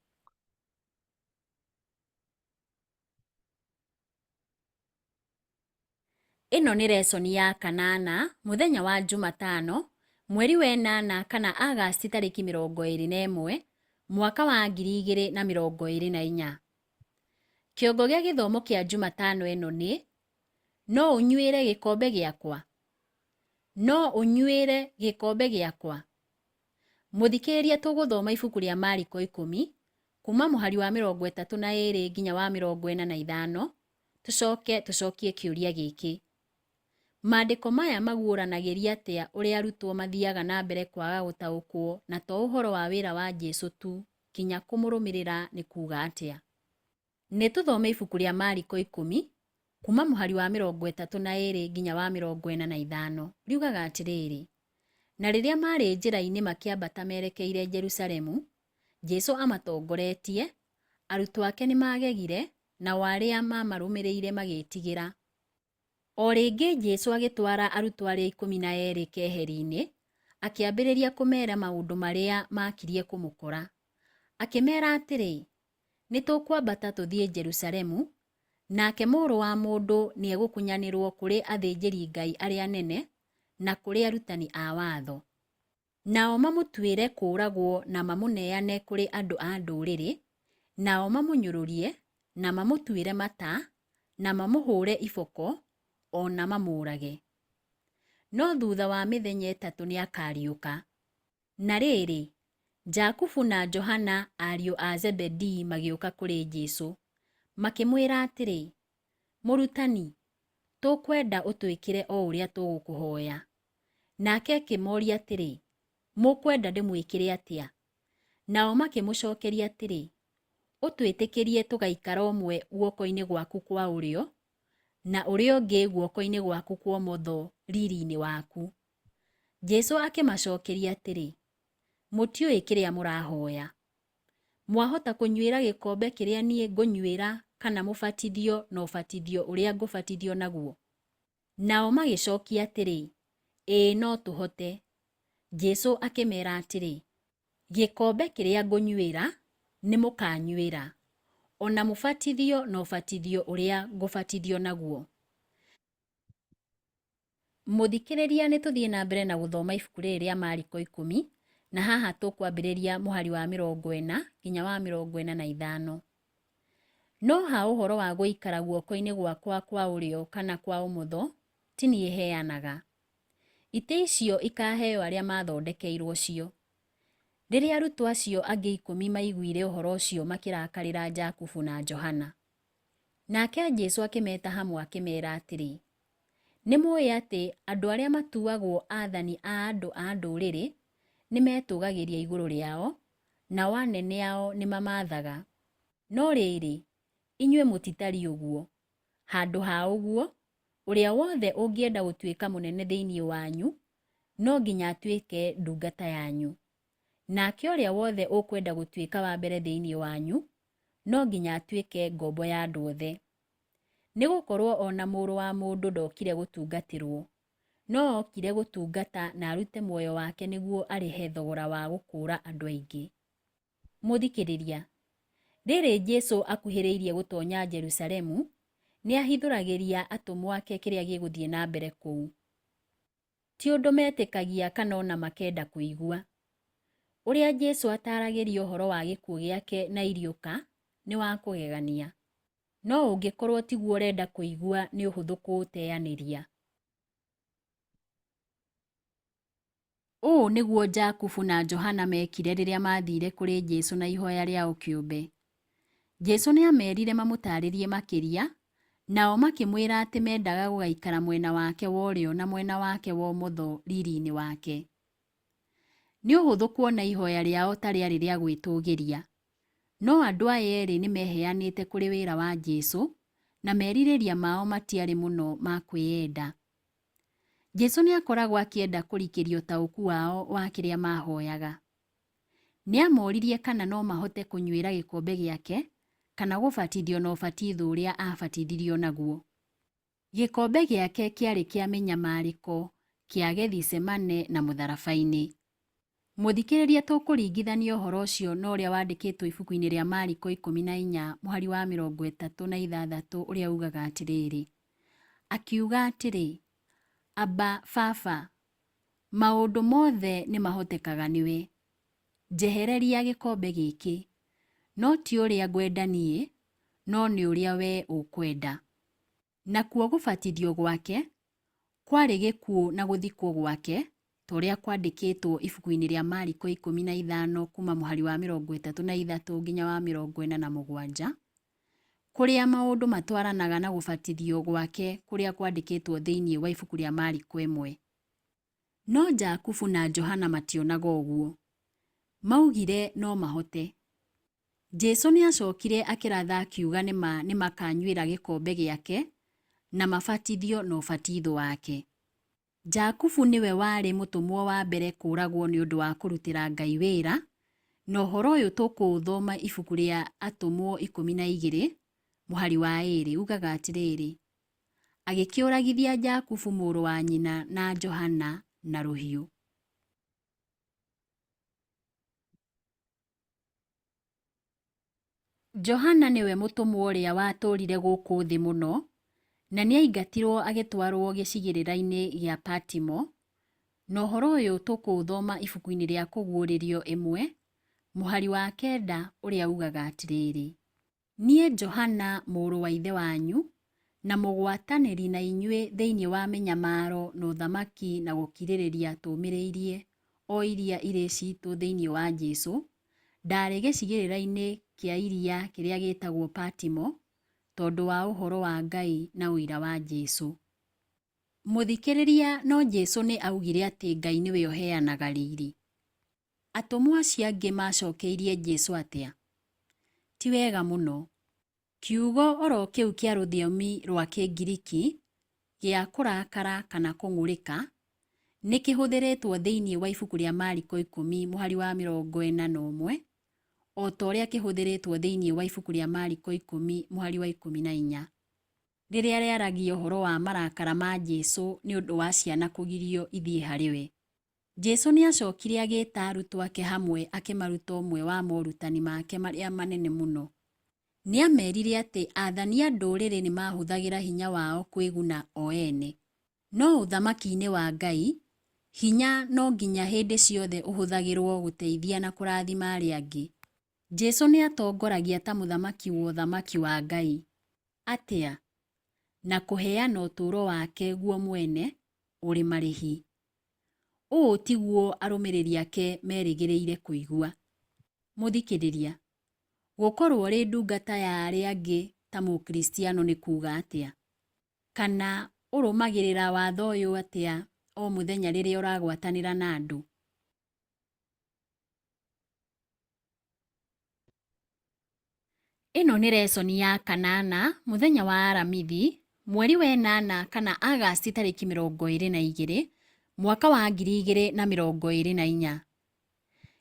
Ĩno nĩ resoni ya kanana mũthenya wa Jumatano mweri wa ĩnana kana Agasti tarĩki 21 mwaka wa 2024. Kĩongo gĩa gĩthomo kĩa Jumatano ĩno nĩ No ũnyuĩre gĩkombe gĩakwa? No ũnyuĩre gĩkombe gĩakwa? Mũthikĩrĩria tũgũthoma ibuku rĩa Mariko 10 kuma mũhari wa 32 nginya wa 45 tũcoke tũcokie kĩũria gĩkĩ. Maandĩko maya maguũranagĩria atĩa ũrĩa arutwo mathiaga na mbere kwaga gũtaũkwo na to ũhoro wa wĩra wa Jesu tu kinya kũmũrũmĩrĩra nĩ kuuga atĩa? Nĩ tũthome ibuku rĩa Mariko 10 kuma mũhari wa 32 nginya wa 45. Riugaga atĩrĩrĩ, Na rĩrĩa maarĩ njĩra-inĩ makĩambata merekeire Jerusalemu, Jesu amatongoretie, arutwo ake nĩmaagegire, nao arĩa maamarũmĩrĩire magĩĩtigĩra. O rĩngĩ Jesu agĩtwara arutwo arĩa 12 keheri-inĩ, akĩambĩrĩria kũmeera maũndũ marĩa maakirie kũmũkora. Akĩmeera atĩrĩ, Nĩ tũkwambata tũthiĩ Jerusalemu, nake Mũrũ wa Mũndũ nĩegũkunyanĩrwo kũrĩ athĩnjĩri-Ngai arĩa anene na kũrĩ arutani a watho. Nao mamũtuĩre kũũragwo na mamũneane kũrĩ andũ a ndũrĩrĩ, nao mamũnyũrũrie, na mamũtuĩre mata, na mamũhũre iboko, o na mamũũrage. No thutha wa mĩthenya 3 nĩakariũka. Na rĩrĩ, Jakubu na Johana ariũ a Zebedii magĩũka kũrĩ Jesu, makĩmwĩra atĩrĩ, Mũrutani, tũkwenda ũtwĩkĩre o ũrĩa tũgũkũhoya. Nake akĩmoria atĩrĩ, Mũkwenda ndĩmwĩkĩre atĩa? Nao makĩmũcokeria atĩrĩ, Ũtwĩtĩkĩrie tũgaikara ũmwe guoko-inĩ gwaku kwa ũrĩo, na ũrĩa ũngĩ guoko-inĩ gwaku kwa ũmotho riri-inĩ waku. Jesu akĩmacokeria atĩrĩ, Mũtiũĩ kĩrĩa mũrahoya. Mwahota kũnyuĩra gĩkombe kĩrĩa niĩ ngũnyuĩra kana mũbatithio na ũbatithio ũrĩa ngũbatithio naguo? Nao magĩcokia atĩrĩ, Ĩĩ no tũhote. Jesu akĩmeera atĩrĩ, Gĩkombe kĩrĩa ngũnyuĩra, nĩmũkanyuĩra, o na mũbatithio na ũbatithio ũrĩa ngũbatithio naguo. Mũthikĩrĩria nĩ tũthiĩ na mbere na gũthoma ibuku rĩrĩ rĩa Mariko 10, na haha tũkwambĩrĩria mũhari wa 40 nginya wa 45. No ha ũhoro wa gũikara guoko-inĩ gwakwa kwa ũrĩo kana kwa ũmotho, ti niĩ heanaga. Itĩ icio ikaaheo arĩa maathondekeirwo cio. Rĩrĩa arutwo acio angĩ 10 maiguire ũhoro ũcio makĩrakarĩra Jakubu na Johana. Nake Jesu akĩmeta hamwe akĩmeera atĩrĩ, Nĩmũũĩ atĩ andũ arĩa matuagwo aathani a andũ a ndũrĩrĩ nĩmetũũgagĩria igũrũ rĩao, nao anene ao nĩmamaathaga. No rĩrĩ, inyuĩ mũtitariĩ ũguo. Handũ ha ũguo, ũrĩa wothe ũngĩenda gũtuĩka mũnene thĩinĩ wanyu, no nginya atuĩke ndungata yanyu. Nake ũrĩa wothe ũkwenda gũtuĩka wa mbere thĩinĩ wanyu, no nginya atuĩke ngombo ya andũ othe. Nĩ gũkorũo o na Mũrũ wa Mũndũ ndokire gũtungatĩrũo, no okire gũtungata na arute muoyo wake nĩguo arĩhe thogora wa gũkũũra andũ aingĩ. Mũthikĩrĩria, rĩrĩ Jesu akuhĩrĩirie gũtonya Jerusalemu, nĩ ahithũragĩria atũmwo ake kĩrĩa gĩgũthiĩ na mbere kũu. Ti ũndũ metĩkagia kana o na makenda kũigua. Ũrĩa Jesu ataaragĩria ũhoro wa gĩkuũ gĩake na iriũka nĩ wa kũgegania. No ũngĩkorwo tiguo ũrenda kũigua nĩ ũhũthũ kũũteanĩria. Ũũ nĩguo Jakubu na Johana meekire rĩrĩa maathire kũrĩ Jesu na ihoya rĩao kĩũmbe. Jesu nĩ aamerire mamũtaarĩrie makĩria, nao makĩmwĩra atĩ mendaga gũgaikara mwena wake wa ũrĩo na mwena wake wa ũmotho riri-inĩ wake. Nĩ ũhũthũ kuona ihoya rĩao ta rĩarĩ rĩa gwĩtũgĩria. No andũ aya erĩ nĩ meeheanĩte kũrĩ wĩra wa Jesu, na merirĩria mao matiarĩ mũno ma kwĩyenda. Jesu nĩ aakoragwo akĩenda kũrikĩria ũtaũku wao wa kĩrĩa maahoyaga. Nĩ aamoririe kana no mahote kũnyuĩra gĩkombe gĩake kana gũbatithio na ũbatitho ũrĩa aabatithirio naguo. Gĩkombe gĩake kĩarĩ kĩa mĩnyamarĩko kĩa Gethisemane na mũtharaba-inĩ. Mũthikĩrĩria tũkũringithania ũhoro ũcio na ũrĩa wandĩkĩtwo ibuku-inĩ rĩa Mariko 14 mũhari wa 36 ũrĩa ugaga atĩrĩrĩ, Akiuga atĩrĩ, Abba, Baba, maũndũ mothe nĩ mahotekaga nĩwe. Njehereria gĩkombe gĩkĩ, no ti ũrĩa ngwenda niĩ, no nĩ ũrĩa wee ũkwenda. Nakuo gũbatithio gwake kwarĩ gĩkuũ na gũthikwo gwake, ta ũrĩa kwandĩkĩtwo ibuku-inĩ rĩa Mariko 15 kuuma mũhari wa 33 nginya wa 47, kũrĩa maũndũ matwaranaga na gũbatithio gwake kũrĩa kwandĩkĩtwo thĩinĩ wa ibuku rĩa Mariko 1. No Jakubu na Johana mationaga ũguo. Maugire no mahote. Jesu nĩ acokire akĩratha akiuga nĩ ma nĩ makanyuĩra gĩkombe gĩake na mabatithio na ũbatitho wake. Jakubu nĩwe warĩ mũtũmwo wa mbere kũũragwo nĩ ũndũ wa kũrutĩra Ngai wĩra, na ũhoro ũyũ tũkũũthoma ibuku rĩa Atũmwo 12 mũhari wa 2 ugaga atĩrĩrĩ, Agĩkĩũragithia Jakubu mũrũ wa nyina na Johana na rũhiũ. Johana nĩwe mũtũmwo ũrĩa watũũrire gũkũ thĩ mũno, na nĩaingatirwo agĩtwarwo gĩcigĩrĩra-inĩ gĩa Patimo, na ũhoro ũyũ tũkũũthoma ibuku-inĩ rĩa Kũguũrĩrio 1, mũhari wa 9 ũrĩa ugaga atĩrĩrĩ, Niĩ Johana mũrũ wa ithe wanyu, na mũgwatanĩri na inyuĩ thĩinĩ wa mĩnyamaro na ũthamaki na gũkirĩrĩria tũũmĩrĩirie o iria irĩ ciitũ thĩinĩ wa Jesu, ndaarĩ gĩcigĩrĩra-inĩ kĩa iria kĩrĩa gĩĩtagwo Patimo, tondũ wa ũhoro wa Ngai na ũira wa Jesu. Mũthikĩrĩria no Jesu nĩ augire atĩ Ngai nĩwe ũheanaga riri. Atũmwo acio angĩ maacokeirie Jesu atĩa? Ti wega mũno. Kiugo oro kĩu kĩa rũthiomi rwa Kĩngiriki gĩa kũrakara kana kũng'ũrĩka nĩ kĩhũthĩrĩtwo thĩinĩ wa ibuku rĩa Mariko 10 mũhari wa 41 o ta ũrĩa kĩhũthĩrĩtwo thĩinĩ wa ibuku rĩa Mariko 10 mũhari wa 14 rĩrĩa rĩaragia ũhoro wa marakara ma Jesu nĩ ũndũ wa ciana kũgirio ithiĩ harĩ we. Jesu nĩ aacokire agĩta arutwo ake hamwe akĩmaruta ũmwe wa morutani make marĩa manene mũno. Nĩ aamerire atĩ athani a ndũrĩrĩ nĩ maahũthagĩra hinya wao kwĩguna o ene. No Ũthamaki-inĩ wa Ngai, hinya no nginya hĩndĩ ciothe ũhũthagĩrũo gũteithia na kũrathima arĩa angĩ. Jesu nĩ atongoragia ta Mũthamaki wa Ũthamaki wa Ngai. Atĩa? Na kũheana ũtũũro wake guo mwene ũrĩ marĩhi. Ũũ tiguo arũmĩrĩri ake merĩgĩrĩire kũigua. Mũthikĩrĩria, gũkorũo ũrĩ ndungata ya arĩa angĩ ta Mũkristiano nĩ kuuga atĩa? Kana ũrũmagĩrĩra watho ũyũ atĩa o mũthenya rĩrĩa ũragwatanĩra na andũ? Ĩno nĩ resoni ya kanana mũthenya wa Aramithi mweri wa ĩnana kana Agasti tarĩki 22 mwaka wa 2024.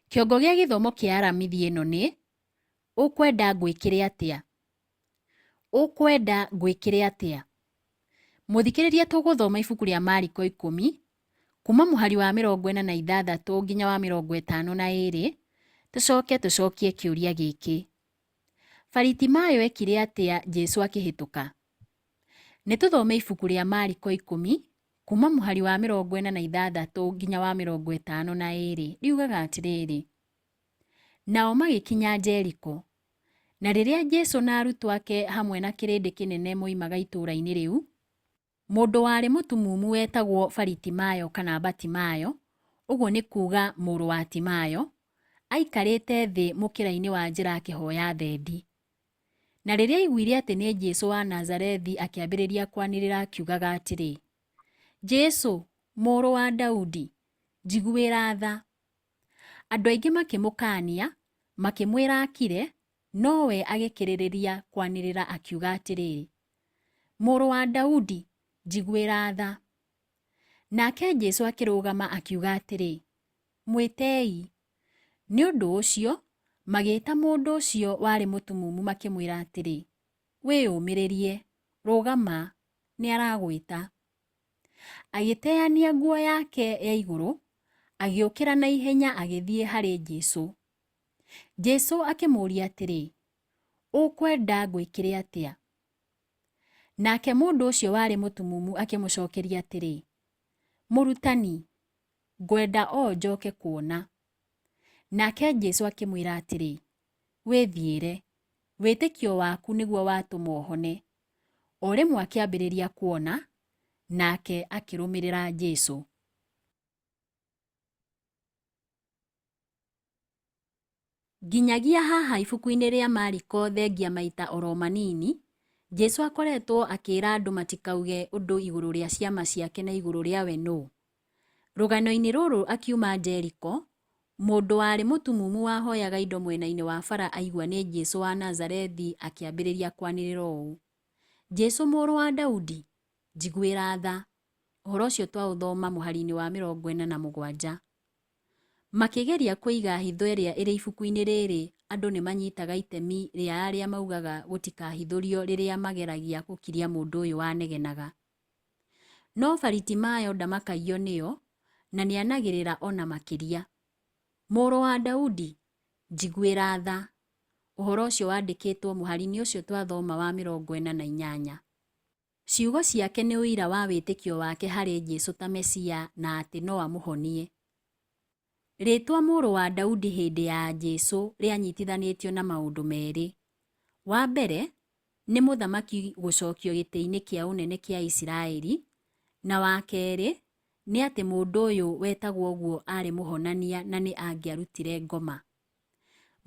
Kĩongo gĩa gĩthomo kĩa Aramithi ĩno nĩ Ũkwenda ngwĩkĩre atĩa? Ũkwenda ngwĩkĩre atĩa? Mũthikĩrĩria tũgũthoma ibuku rĩa Mariko 10 kuma mũhari wa 46 nginya wa 52 tũcoke tũcokie kĩũria gĩkĩ. Baritimayo ekire atĩa Jesu akĩhĩtũka? Nĩ tũthome ibuku rĩa Mariko 10 kuma mũhari wa 46 nginya wa 52 riugaga atĩrĩrĩ, Nao magĩkinya Jeriko. Na rĩrĩa Jesu na arutwo ake hamwe na kĩrĩndĩ kĩnene moimaga itũũra-inĩ rĩu, mũndũ warĩ mũtumumu wetagwo Baritimayo kana Batimayo, ũguo nĩ kuuga mũrũ wa Timayo, aikarĩte thĩ mũkĩra-inĩ wa njĩra akĩhoya thendi. Na rĩrĩa aiguire atĩ nĩ Jesu wa Nazarethi akĩambĩrĩria kwanĩrĩra akiugaga atĩrĩ, Jesu, mũrũ wa Daudi, njiguĩra tha. Andũ aingĩ makĩmũkaania, makĩmwĩra akire, no we agĩkĩrĩrĩria kwanĩrĩra akiuga atĩrĩ, Mũrũ wa Daudi, njiguĩra tha. Nake Jesu akĩrũgama akiuga atĩrĩ, Mwĩtei. Nĩ ũndũ ũcio magĩĩta mũndũ ũcio warĩ mũtumumu makĩmwĩra atĩrĩ, Wĩyũmĩrĩrie, rũgama, nĩ aragwĩta. Agĩteania nguo yake ya igũrũ, agĩũkĩra na ihenya agĩthiĩ harĩ Jesu. Jesu akĩmũũria atĩrĩ, Ũkwenda ngwĩkĩre atĩa? Nake mũndũ ũcio warĩ mũtumumu akĩmũcokeria atĩrĩ, Mũrutani, ngwenda o njoke kuona. Nake Jesu akĩmwĩra atĩrĩ, Wĩthiĩre, wĩtĩkio waku nĩguo watũma ũhone. O rĩmwe akĩambĩrĩria kuona, nake akĩrũmĩrĩra Jesu. Nginyagia haha ibuku-inĩ rĩa Mariko thengia maita oro manini, Jesu akoretwo akĩra andũ matikauge ũndũ igũrũ rĩa ciama ciake na igũrũ rĩa we nũ. Rũgano-inĩ rũrũ akiuma Jeriko, mũndũ warĩ mũtumumu wahoyaga indo mwena-inĩ wa bara aigua nĩ Jesu wa Nazarethi akĩambĩrĩria kwanĩrĩra ũũ, Jesu mũrũ wa Daudi, njiguĩra tha. Ũhoro ũcio twaũthoma mũhari-inĩ wa 47. Makĩgeria kũiga hitho ĩrĩa ĩrĩ ibuku-inĩ rĩrĩ, andũ nĩ manyitaga itemi rĩa arĩa maugaga gũtikahithũrio rĩrĩa mageragia gũkiria mũndũ ũyũ wanegenaga. No Baritimayo ndamakagio nĩo na nĩanagĩrĩra o na makĩria, Mũrũ wa Daudi, njiguĩra tha. Ũhoro ũcio wandĩkĩtwo mũhari-inĩ ũcio twathoma wa 48. Ciugo ciake nĩ ũira wa wĩtĩkio wake harĩ Jesu ta Mesia na atĩ no amũhonie. Rĩĩtwa Mũrũ wa Daudi hĩndĩ ya Jesu rĩanyitithanĩtio na maũndũ merĩ. Wa mbere, nĩ mũthamaki gũcokio gĩtĩ-inĩ kĩa ũnene kĩa Isiraeli, na wa kerĩ, nĩ atĩ mũndũ ũyũ wetagwo ũguo aarĩ mũhonania na nĩ angĩarutire ngoma.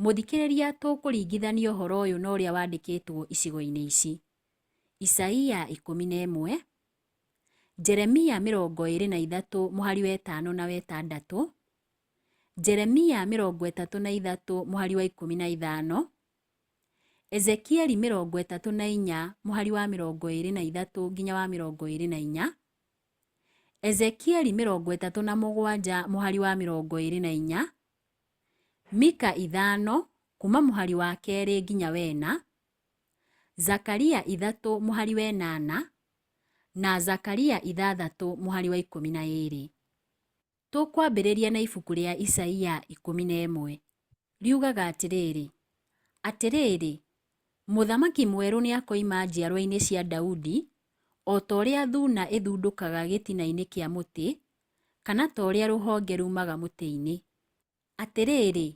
Mũthikĩrĩria tũkũringithania ũhoro ũyũ na ũrĩa wandĩkĩtwo icigo-inĩ ici. Isaia 11, Jeremia 23 mũhari wa 5 na wa 6, Jeremia 33 mũhari wa 15, Ezekieli 34 mũhari wa 23 nginya wa 24, Ezekieli 37 mũhari wa 24, Mika 5 kuma mũhari wa 2 nginya wena, Zakaria 3 mũhari wa 8 na Zakaria 6 mũhari wa 12. Tũkwambĩrĩria na ibuku rĩa Isaia 11. Riugaga atĩrĩrĩ, Atĩrĩrĩ, mũthamaki mwerũ nĩakoima njiarwa-inĩ cia Daudi, o ta ũrĩa thuuna ĩthundũkaga gĩtina-inĩ kĩa mũtĩ, kana ta ũrĩa rũhonge ruumaga mũtĩ-inĩ. Atĩrĩrĩ,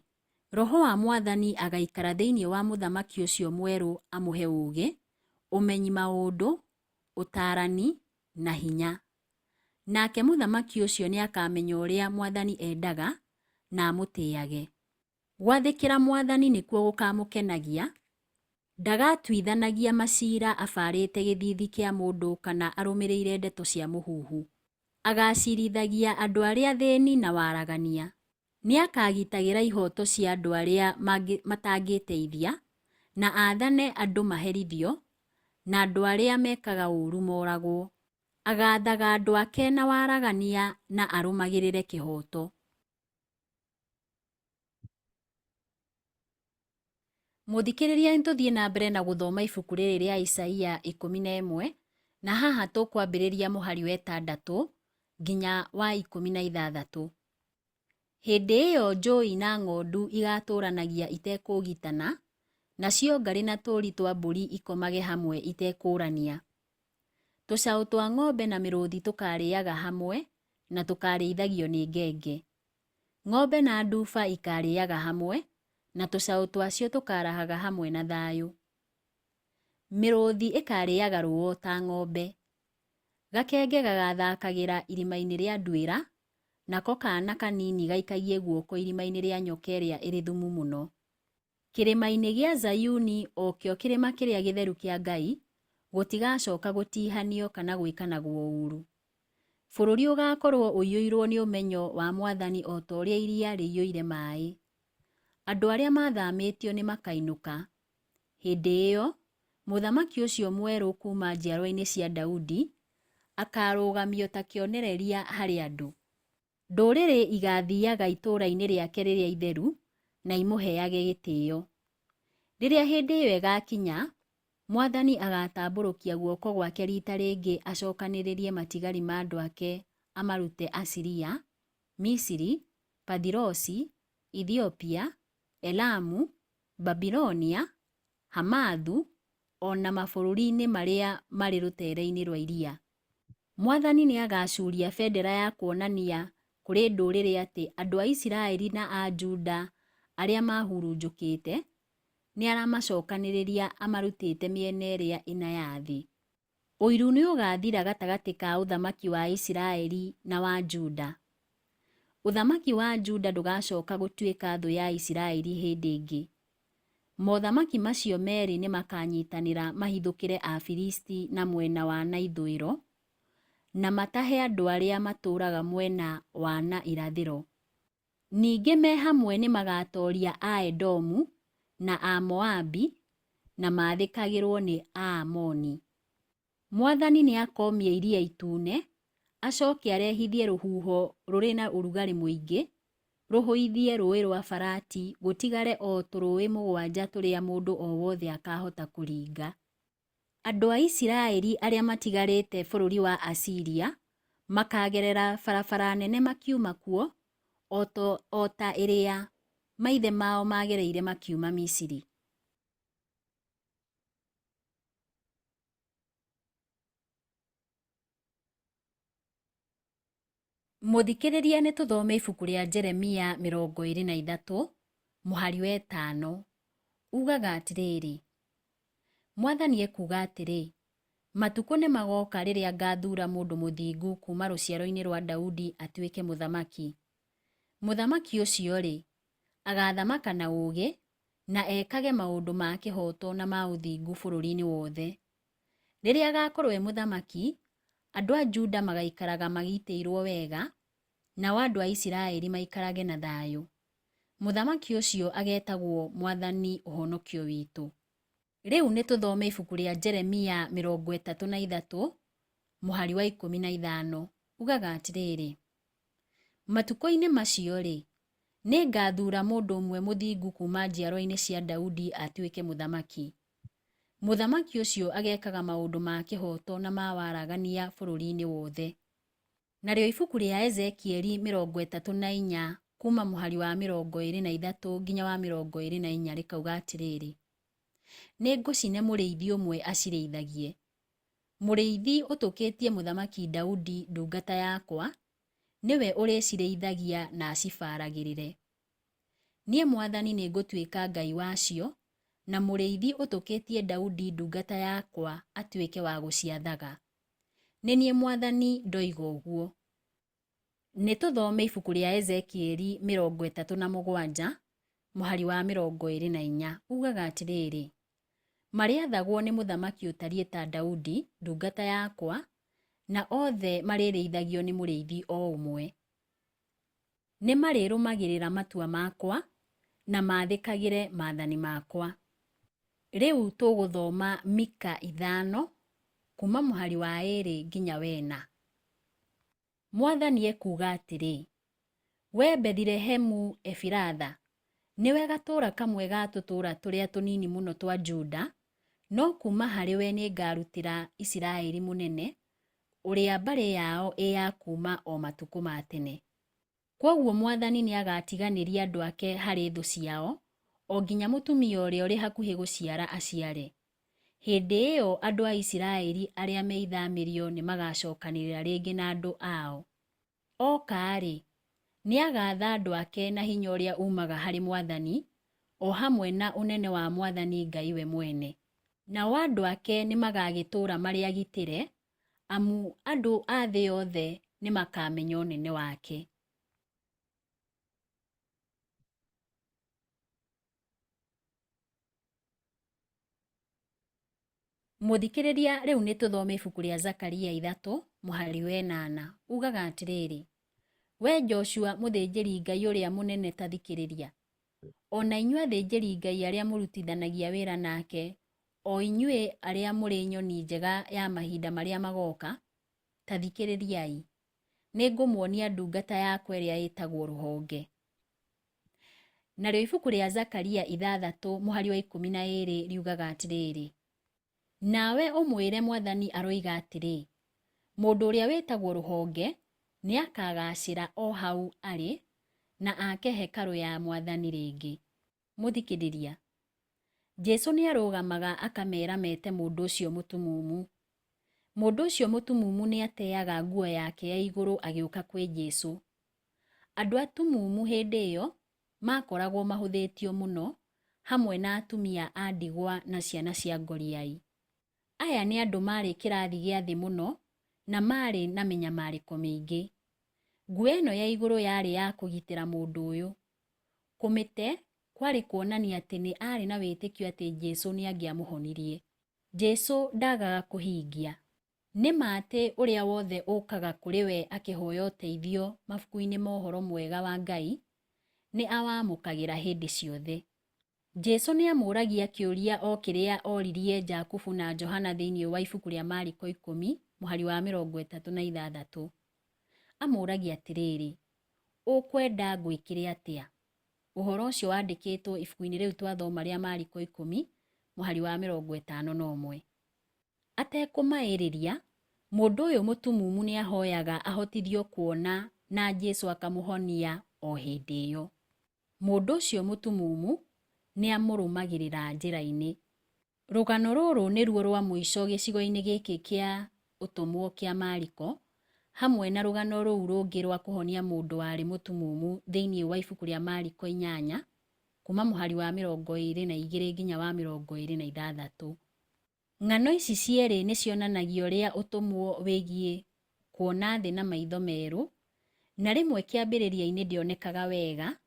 Roho wa Mwathani agaikara thĩinĩ wa mũthamaki ũcio mwerũ amũhe ũũgĩ, ũmenyi maũndũ, ũtaarani, na hinya. Nake mũthamaki ũcio nĩakamenya ũrĩa Mwathani endaga, na amũtĩage. Gwathĩkĩra Mwathani nĩkuo gũkamũkenagia, ndagatuithanagia maciira abarĩte gĩthiithi kĩa mũndũ kana arũmĩrĩire ndeto cia mũhuhu. Agaaciirithagia andũ arĩa athĩĩni na waragania. Nĩakagitagĩra ihooto cia andũ arĩa matangĩĩteithia, na aathane andũ maherithio, na andũ arĩa mekaga ũũru mooragwo. Agaathaga andũ ake na waragania na arũmagĩrĩre kĩhooto. Mũthikĩrĩria nĩtũthiĩ na mbere na gũthoma ibuku rĩrĩ rĩa Isaia 11, na haha tũkwambĩrĩria mũhari wa 6 nginya wa 16. Hĩndĩ ĩyo njũi na ng'ondu igaatũũranagia itekũũgitana, nacio ngarĩ na tũũri twa mbũri ikomage hamwe itekũũrania. Tũcaũ twa ng'ombe na mĩrũũthi tũkaarĩaga hamwe, na tũkaarĩithagio nĩ ngenge. Ng'ombe na nduba ikaarĩaga hamwe, na tũcaũ twacio tũkaarahaga hamwe na thayũ. Mĩrũũthi ĩkaarĩaga rũũa o ta ng'ombe. Gakenge gagaathaakagĩra irima-inĩ rĩa nduĩra, nako kaana kanini gaikagie guoko irima-inĩ rĩa nyoka ĩrĩa ĩrĩ thumu mũno. Kĩrĩma-inĩ gĩa Zayuni, o kĩo kĩrĩma kĩrĩa gĩtheru kĩa Ngai, gũtigacooka gũtiihanio kana gwĩkanagwo ũũru. Bũrũri ũgaakorwo ũiyũirwo nĩ ũmenyo wa mwathani o ta ũrĩa iria rĩiyũire maaĩ. Andũ arĩa maathaamĩtio nĩmakainũka. Hĩndĩ ĩyo, mũthamaki ũcio mwerũ kuuma njiarwa-inĩ cia Daudi akaarũgamio ta kĩonereria harĩ andũ. Ndũrĩrĩ igaathiiaga itũũra-inĩ rĩake rĩrĩa itheru na imũheage gĩtĩĩo. Rĩrĩa hĩndĩ ĩyo ĩgaakinya, mwathani agaatambũrũkia guoko gwake riita rĩngĩ acookanĩrĩrie matigari ma andũ ake amarute Asiria, Misiri, Pathirosi, Ethiopia, Elamu, Babilonia, Hamathu, o na mabũrũri-inĩ marĩa marĩ rũteere-inĩ rwa iria. Mwathani nĩagacuuria bendera ya kuonania kũrĩ ndũũrĩrĩ atĩ andũ a Isiraeli na a Juda arĩa maahurunjũkĩĩte, nĩaramacookanĩrĩria amarutĩĩte mĩena ĩrĩa ĩna ya thĩ. Ũiru nĩũgaathira gatagatĩ ka ũthamaki wa Isiraeli na wa Juda. Ũthamaki wa Juda ndũgaacooka gũtuĩka thũ ya Isiraeli hĩndĩ ĩngĩ. Mothamaki macio meerĩ nĩmakaanyiitanĩra mahithũkĩre Afilisti na mwena wa na ithũĩro, na matahe andũ arĩa matũũraga mwena wa na irathĩro. Ningĩ me hamwe nĩmagaatooria Aedomu na Amoabi na maathĩkagĩrwo nĩ Aamoni. Mwathani nĩakoomia Iria Ituune, acooke areehithie rũhuuho rũrĩ na ũrugarĩ mũingĩ, rũhũithie rũũĩ rwa Farati gũtigare o tũrũũĩ mũgwanja tũrĩa mũndũ o wothe akaahota kũringa. Andũ a Isiraeli arĩa matigarĩĩte bũrũri wa Asiria makaagerera barabara nene makiuma kuo, o ta ĩrĩa maithe maao maagereire makiuma Misiri. Mũthikĩrĩria nĩ tũthome ibuku rĩa Jeremia 23 mũhari wa ĩtano ugaga atĩrĩrĩ, Mwathani ekuuga atĩrĩ, matukũ nĩ magoka rĩrĩa ngathuura mũndũ mũthingu kuuma rũciaro-inĩ rwa Daudi atuĩke mũthamaki. Mũthamaki ũcio-rĩ, agaathamaka na ũũgĩ na ekage maũndũ ma kĩhooto na ma ũthingu bũrũri-inĩ wothe. Rĩrĩa agaakorwo e mũthamaki, andũ a Juda magaikaraga magitĩirwo wega, nao andũ a Isiraeli maikarage na thayũ. Mũthamaki ũcio ageetagwo Mwathani Ũhonokio Witũ. Rĩu nĩ tũthome ibuku rĩa Jeremia 33 mũhari wa 15 ugaga atĩrĩrĩ, Matukũ-inĩ macio-rĩ, nĩngathuura mũndũ ũmwe mũthingu kuuma njiarwa-inĩ cia Daudi atuĩke mũthamaki. Mũthamaki ũcio ageekaga maũndũ ma kĩhooto na ma waragania bũrũri-inĩ wothe. Narĩo ibuku rĩa Ezekieli 34 kuuma mũhari wa 23 nginya wa 24 rĩkauga atĩrĩrĩ, Nĩngũcine mũrĩithi ũmwe acirĩithagie. Mũrĩithi ũtũkĩtie mũthamaki Daudi ndungata yakwa, nĩwe ũrĩcirĩithagia na acibaragĩrĩre. Niĩ mwathani nĩngũtuĩka Ngai wacio, na mũrĩithi ũtũkĩtie Daudi ndungata yakwa atuĩke wa gũciathaga. Nĩ niĩ mwathani ndoiga ũguo. Nĩ tũthome ibuku rĩa Ezekieli 37 mũhari wa 24 ugaga atĩrĩrĩ, Marĩathagwo nĩ mũthamaki ũtariĩ ta Daudi ndungata yakwa, na othe marĩrĩithagio nĩ mũrĩithi o ũmwe. Nĩ marĩrũmagĩrĩra matua makwa na maathĩkagĩre maathani makwa. Rĩu tũgũthoma Mika 5 kuuma mũhari wa 2 nginya wena. Mwathani ekuuga atĩrĩ, Wee Bethilehemu Efiratha, nĩwe gatũũra kamwe ga tũtũũra tũrĩa tũnini mũno twa Juda, no kuuma harĩwe nĩngarutĩra Isiraeli mũnene, ũrĩa mbarĩ yao ĩ ya kuuma o matukũ ma tene. Kwoguo mwathani nĩagatiganĩria andũ ake harĩ thũ ciao, o nginya mũtumia ũrĩa ũrĩ hakuhĩ gũciara aciare. Hĩndĩ ĩyo andũ a Isiraeli arĩa me ithaamĩrio nĩmagaacookanĩrĩra rĩngĩ na andũ ao. Ooka-rĩ, nĩagaatha andũ ake na hinya ũrĩa uumaga harĩ mwathani, o hamwe na ũnene wa Mwathani Ngai we mwene. Nao andũ ake nĩmagagĩtũũra marĩ agitĩre, amu andũ a thĩ yothe nĩmakamenya ũnene wake. Mũthikĩrĩria, rĩu nĩ tũthome ibuku rĩa Zakaria 3 mũhari wa 8. Ugaga atĩrĩrĩ, we Joshua mũthĩnjĩri Ngai ũrĩa mũnene ta thikĩrĩria, o na inyuĩ athĩnjĩri Ngai arĩa mũrutithanagia wĩra nake, o inyuĩ arĩa mũrĩ nyoni njega ya mahinda marĩa magoka, ta thikĩrĩriai. Nĩ ngũmuonia ndungata yakwa ĩrĩa ĩtagwo Rũhonge. Narĩo ibuku rĩa Zakaria 6 mũhari wa 12 riugaga atĩrĩrĩ, nawe ũmwĩre Mwathani aroiga atĩrĩ, mũndũ ũrĩa wĩtagwo Rũhonge nĩakagaacĩra o hau arĩ na ake hekarũ ya Mwathani rĩngĩ. Mũthikĩrĩria, Jesu nĩarũgamaga akameera mete mũndũ ũcio mũtumumu. Mũndũ ũcio mũtumumu nĩateaga nguo yake ya igũrũ agĩũka kwĩ Jesu. Andũ atumumu hĩndĩ ĩyo makoragwo mahũthĩtio mũno, hamwe na atumia a ndigwa na ciana cia ngoriai. Aya nĩ andũ marĩ kĩrathi gĩa thĩ mũno na marĩ na mĩnyamarĩko mĩingĩ. Nguo ĩno ya igũrũ yarĩ ya kũgitĩra mũndũ ũyũ. Kũmĩte kwarĩ kuonania atĩ nĩ arĩ na wĩtĩkio atĩ Jesu nĩangĩamũhonirie. Jesu ndagaga kũhingia. Nĩ ma atĩ ũrĩa wothe ũkaga kũrĩ we akĩhoya ũteithio mabuku-inĩ ma ũhoro mwega wa Ngai nĩ awamũkagĩra hĩndĩ ciothe. Jesu nĩamũragia kĩũria o kĩrĩa oririe Jakubu na Johana thĩinĩ wa ibuku rĩa Mariko 10 mũhari wa 36. Amũragia atĩrĩrĩ, ũkwenda ngwĩkĩre atĩa? Ũhoro ũcio wandĩkĩtwo ibuku-inĩ rĩu twathoma rĩa Mariko 10 mũhari wa 51. Atekũmaĩrĩria, mũndũ ũyũ mũtumumu nĩahoyaga ahotithio kuona na Jesu akamũhonia o hĩndĩ ĩyo. Mũndũ ũcio mũtumumu nĩamũrũmagĩrĩra njĩra-inĩ. Rũgano rũrũ nĩruo rwa mũico gĩcigo-inĩ gĩkĩ kĩa ũtũmwo kĩa Mariko, hamwe na rũgano rũu rũngĩ rwa kũhonia mũndũ warĩ mũtumumu thĩinĩ wa ibuku rĩa Mariko 8 kuma mũhari wa 22 nginya wa 26. Ng'ano ici cierĩ nĩcionanagia ũrĩa ũtũmwo wĩgiĩ kuona thĩ na maitho merũ, na rĩmwe kĩambĩrĩria-inĩ ndĩonekaga wega,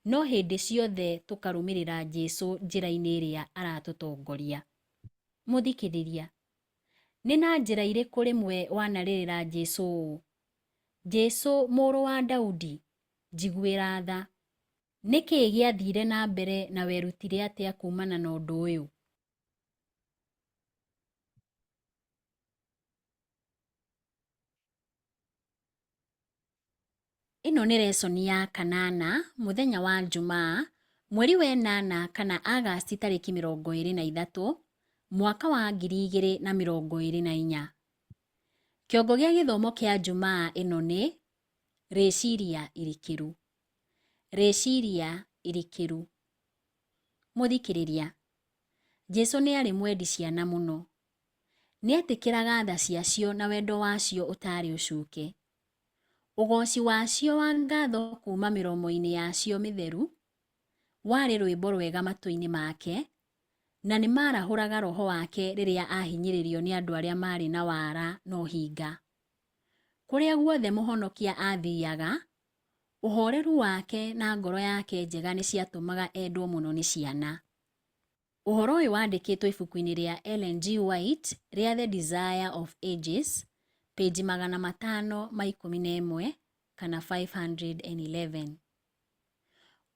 no hĩndĩ ciothe tũkarũmĩrĩra Jesu njĩra-inĩ ĩrĩa aratũtongoria. Mũthikĩrĩria, nĩ na njĩra irĩkũ rĩmwe wanarĩrĩra Jesu ũũ, Jesu mũrũ wa Daudi, njiguĩra tha? Nĩ kĩĩ gĩathire na mbere na werutire atĩa kuumana na ũndũ ũyũ? Ĩno nĩ lesson ya kanana mũthenya wa Njumaa mweri wa 8 kana Agasti tarĩki 23 mwaka wa 2024. Kĩongo gĩa gĩthomo kĩa Njumaa ĩno nĩ rĩciria irikĩru. Rĩciria irikĩru. Mũthikĩrĩria, Jesu nĩ arĩ mwendi ciana mũno. Nĩetĩkĩraga tha ciacio na wendo wacio ũtarĩ ũcuke. Ũgoci wacio wa ngatho kuma mĩromo-inĩ yacio mĩtheru warĩ rwĩmbo rwega matũ-inĩ make, na nĩmarahũraga roho wake rĩrĩa ahinyĩrĩrio nĩ andũ arĩa marĩ na wara na ũhinga. Kũrĩa guothe mũhonokia athiaga, ũhoreru wake na ngoro yake njega nĩciatũmaga endwo mũno nĩ ciana. Ũhoro ũyũ wandĩkĩtwo ibuku-inĩ rĩa Ellen G. White rĩa The Desire of Ages, page 511 kana 511.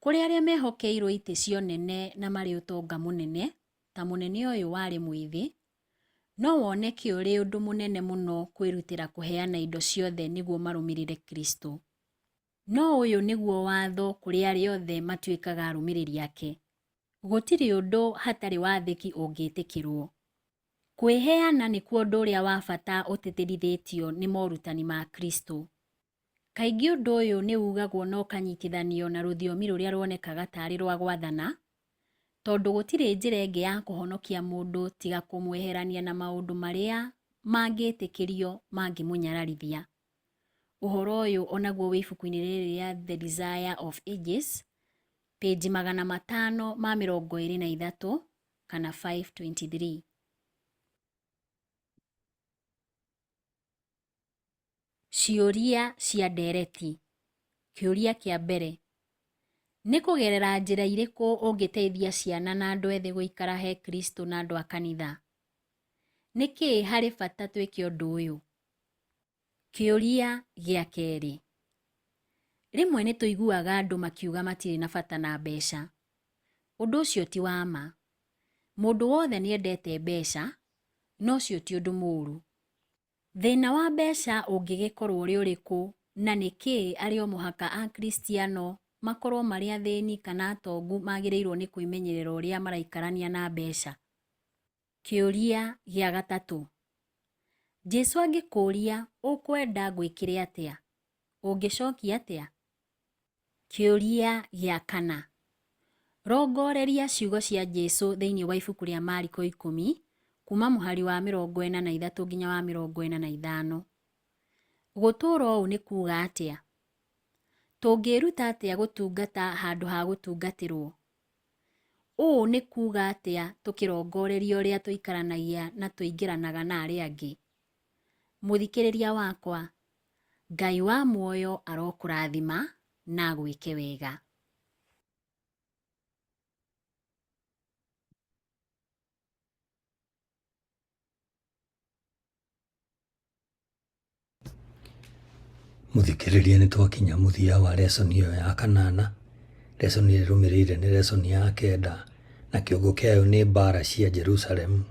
Kũrĩ arĩa mehokeirwo itĩ cia ũnene na marĩ ũtonga mũnene, ta mũnene ũyũ warĩ mwĩthĩ, no woneke ũrĩ ũndũ mũnene mũno kwĩrutĩra kũheana indo ciothe nĩguo marũmĩrĩre Kristo. No ũyũ nĩguo watho kũrĩ arĩa othe matuĩkaga arũmĩrĩri ake. Gũtirĩ ũndũ hatarĩ wathĩki ũngĩtĩkĩrwo. Kwĩheana nĩkuo ũndũ ũrĩa wa bata ũtĩtĩrithĩtio nĩ morutani ma Kristo. Kaingĩ ũndũ ũyũ nĩ ugagwo na ũkanyitithanio na rũthiomi rũrĩa ruonekaga tarĩ rwa gwathana, tondũ gũtirĩ njĩra ĩngĩ ya kũhonokia mũndũ tiga kũmweherania na maũndũ marĩa mangĩtĩkĩrio mangĩmũnyararithia. Ũhoro ũyũ onaguo wĩ ibuku-inĩ rĩrĩ rĩa The Desire of Ages, Page 523 kana 523. Ciũria cia ndereti. Kĩũria kĩa mbere. Nĩ kũgerera njĩra irĩkũ ũngĩteithia ciana na andũ ethĩ gũikara he Kristo na andũ a kanitha? Nĩ kĩĩ harĩ bata twĩke ũndũ ũyũ? Kĩũria gĩa kerĩ. Rĩmwe nĩ tũiguaga andũ makiuga matirĩ na bata na mbeca. Ũndũ ũcio ti wa ma. Mũndũ wothe nĩ endete mbeca, no ũcio ti ũndũ mũũru. Thĩna wa mbeca ũngĩgĩkorwo ũrĩ ũrĩkũ na nĩkĩ arĩ o mũhaka Akristiano makorwo marĩ athĩni kana atongu magĩrĩirwo nĩ kwĩmenyerera ũrĩa maraikarania na mbeca? Kĩũria gĩa gatatũ. Jesu angĩkũũria ũkwenda ngwĩkĩre atĩa? Ũngĩcokia atĩa? Kĩũria gĩa kana. Rongoreria ciugo cia Jesu thĩinĩ wa ibuku rĩa Mariko 10 kuma mũhari wa 43 nginya wa 45. Gũtũũra ũũ nĩ kuuga atĩa? Tũngĩĩruta atĩa gũtungata handũ ha gũtungatĩrwo? Ũũ nĩ kuuga atĩa tũkĩrongoreria ũrĩa tũikaranagia na tũingĩranaga na arĩa angĩ? Mũthikĩrĩria wakwa, Ngai wa muoyo arokũrathima na agwĩke wega. Mũthikĩrĩria nĩ twakinya mũthia wa lesson ĩyo ya kanana. Lesson ĩrĩa ĩrũmĩrĩire nĩ lesson ya kenda na kĩongo kĩayo nĩ mbara cia Jerusalemu.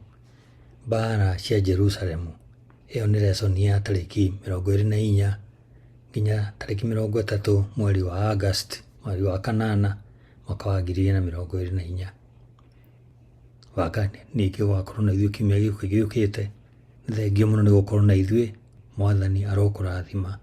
Mbara cia Jerusalemu. Ĩyo nĩ lesson ya tarĩki 24 nginya tarĩki 30 mweri wa August, mweri wa kanana mwaka wa 2024. Banga ningĩ ũgakorwo na ithuĩ kiumia gĩkĩ gĩũkĩte. Nĩ thengiũ mũno nĩ gũkorwo na ithuĩ. Mwathani arokũrathima.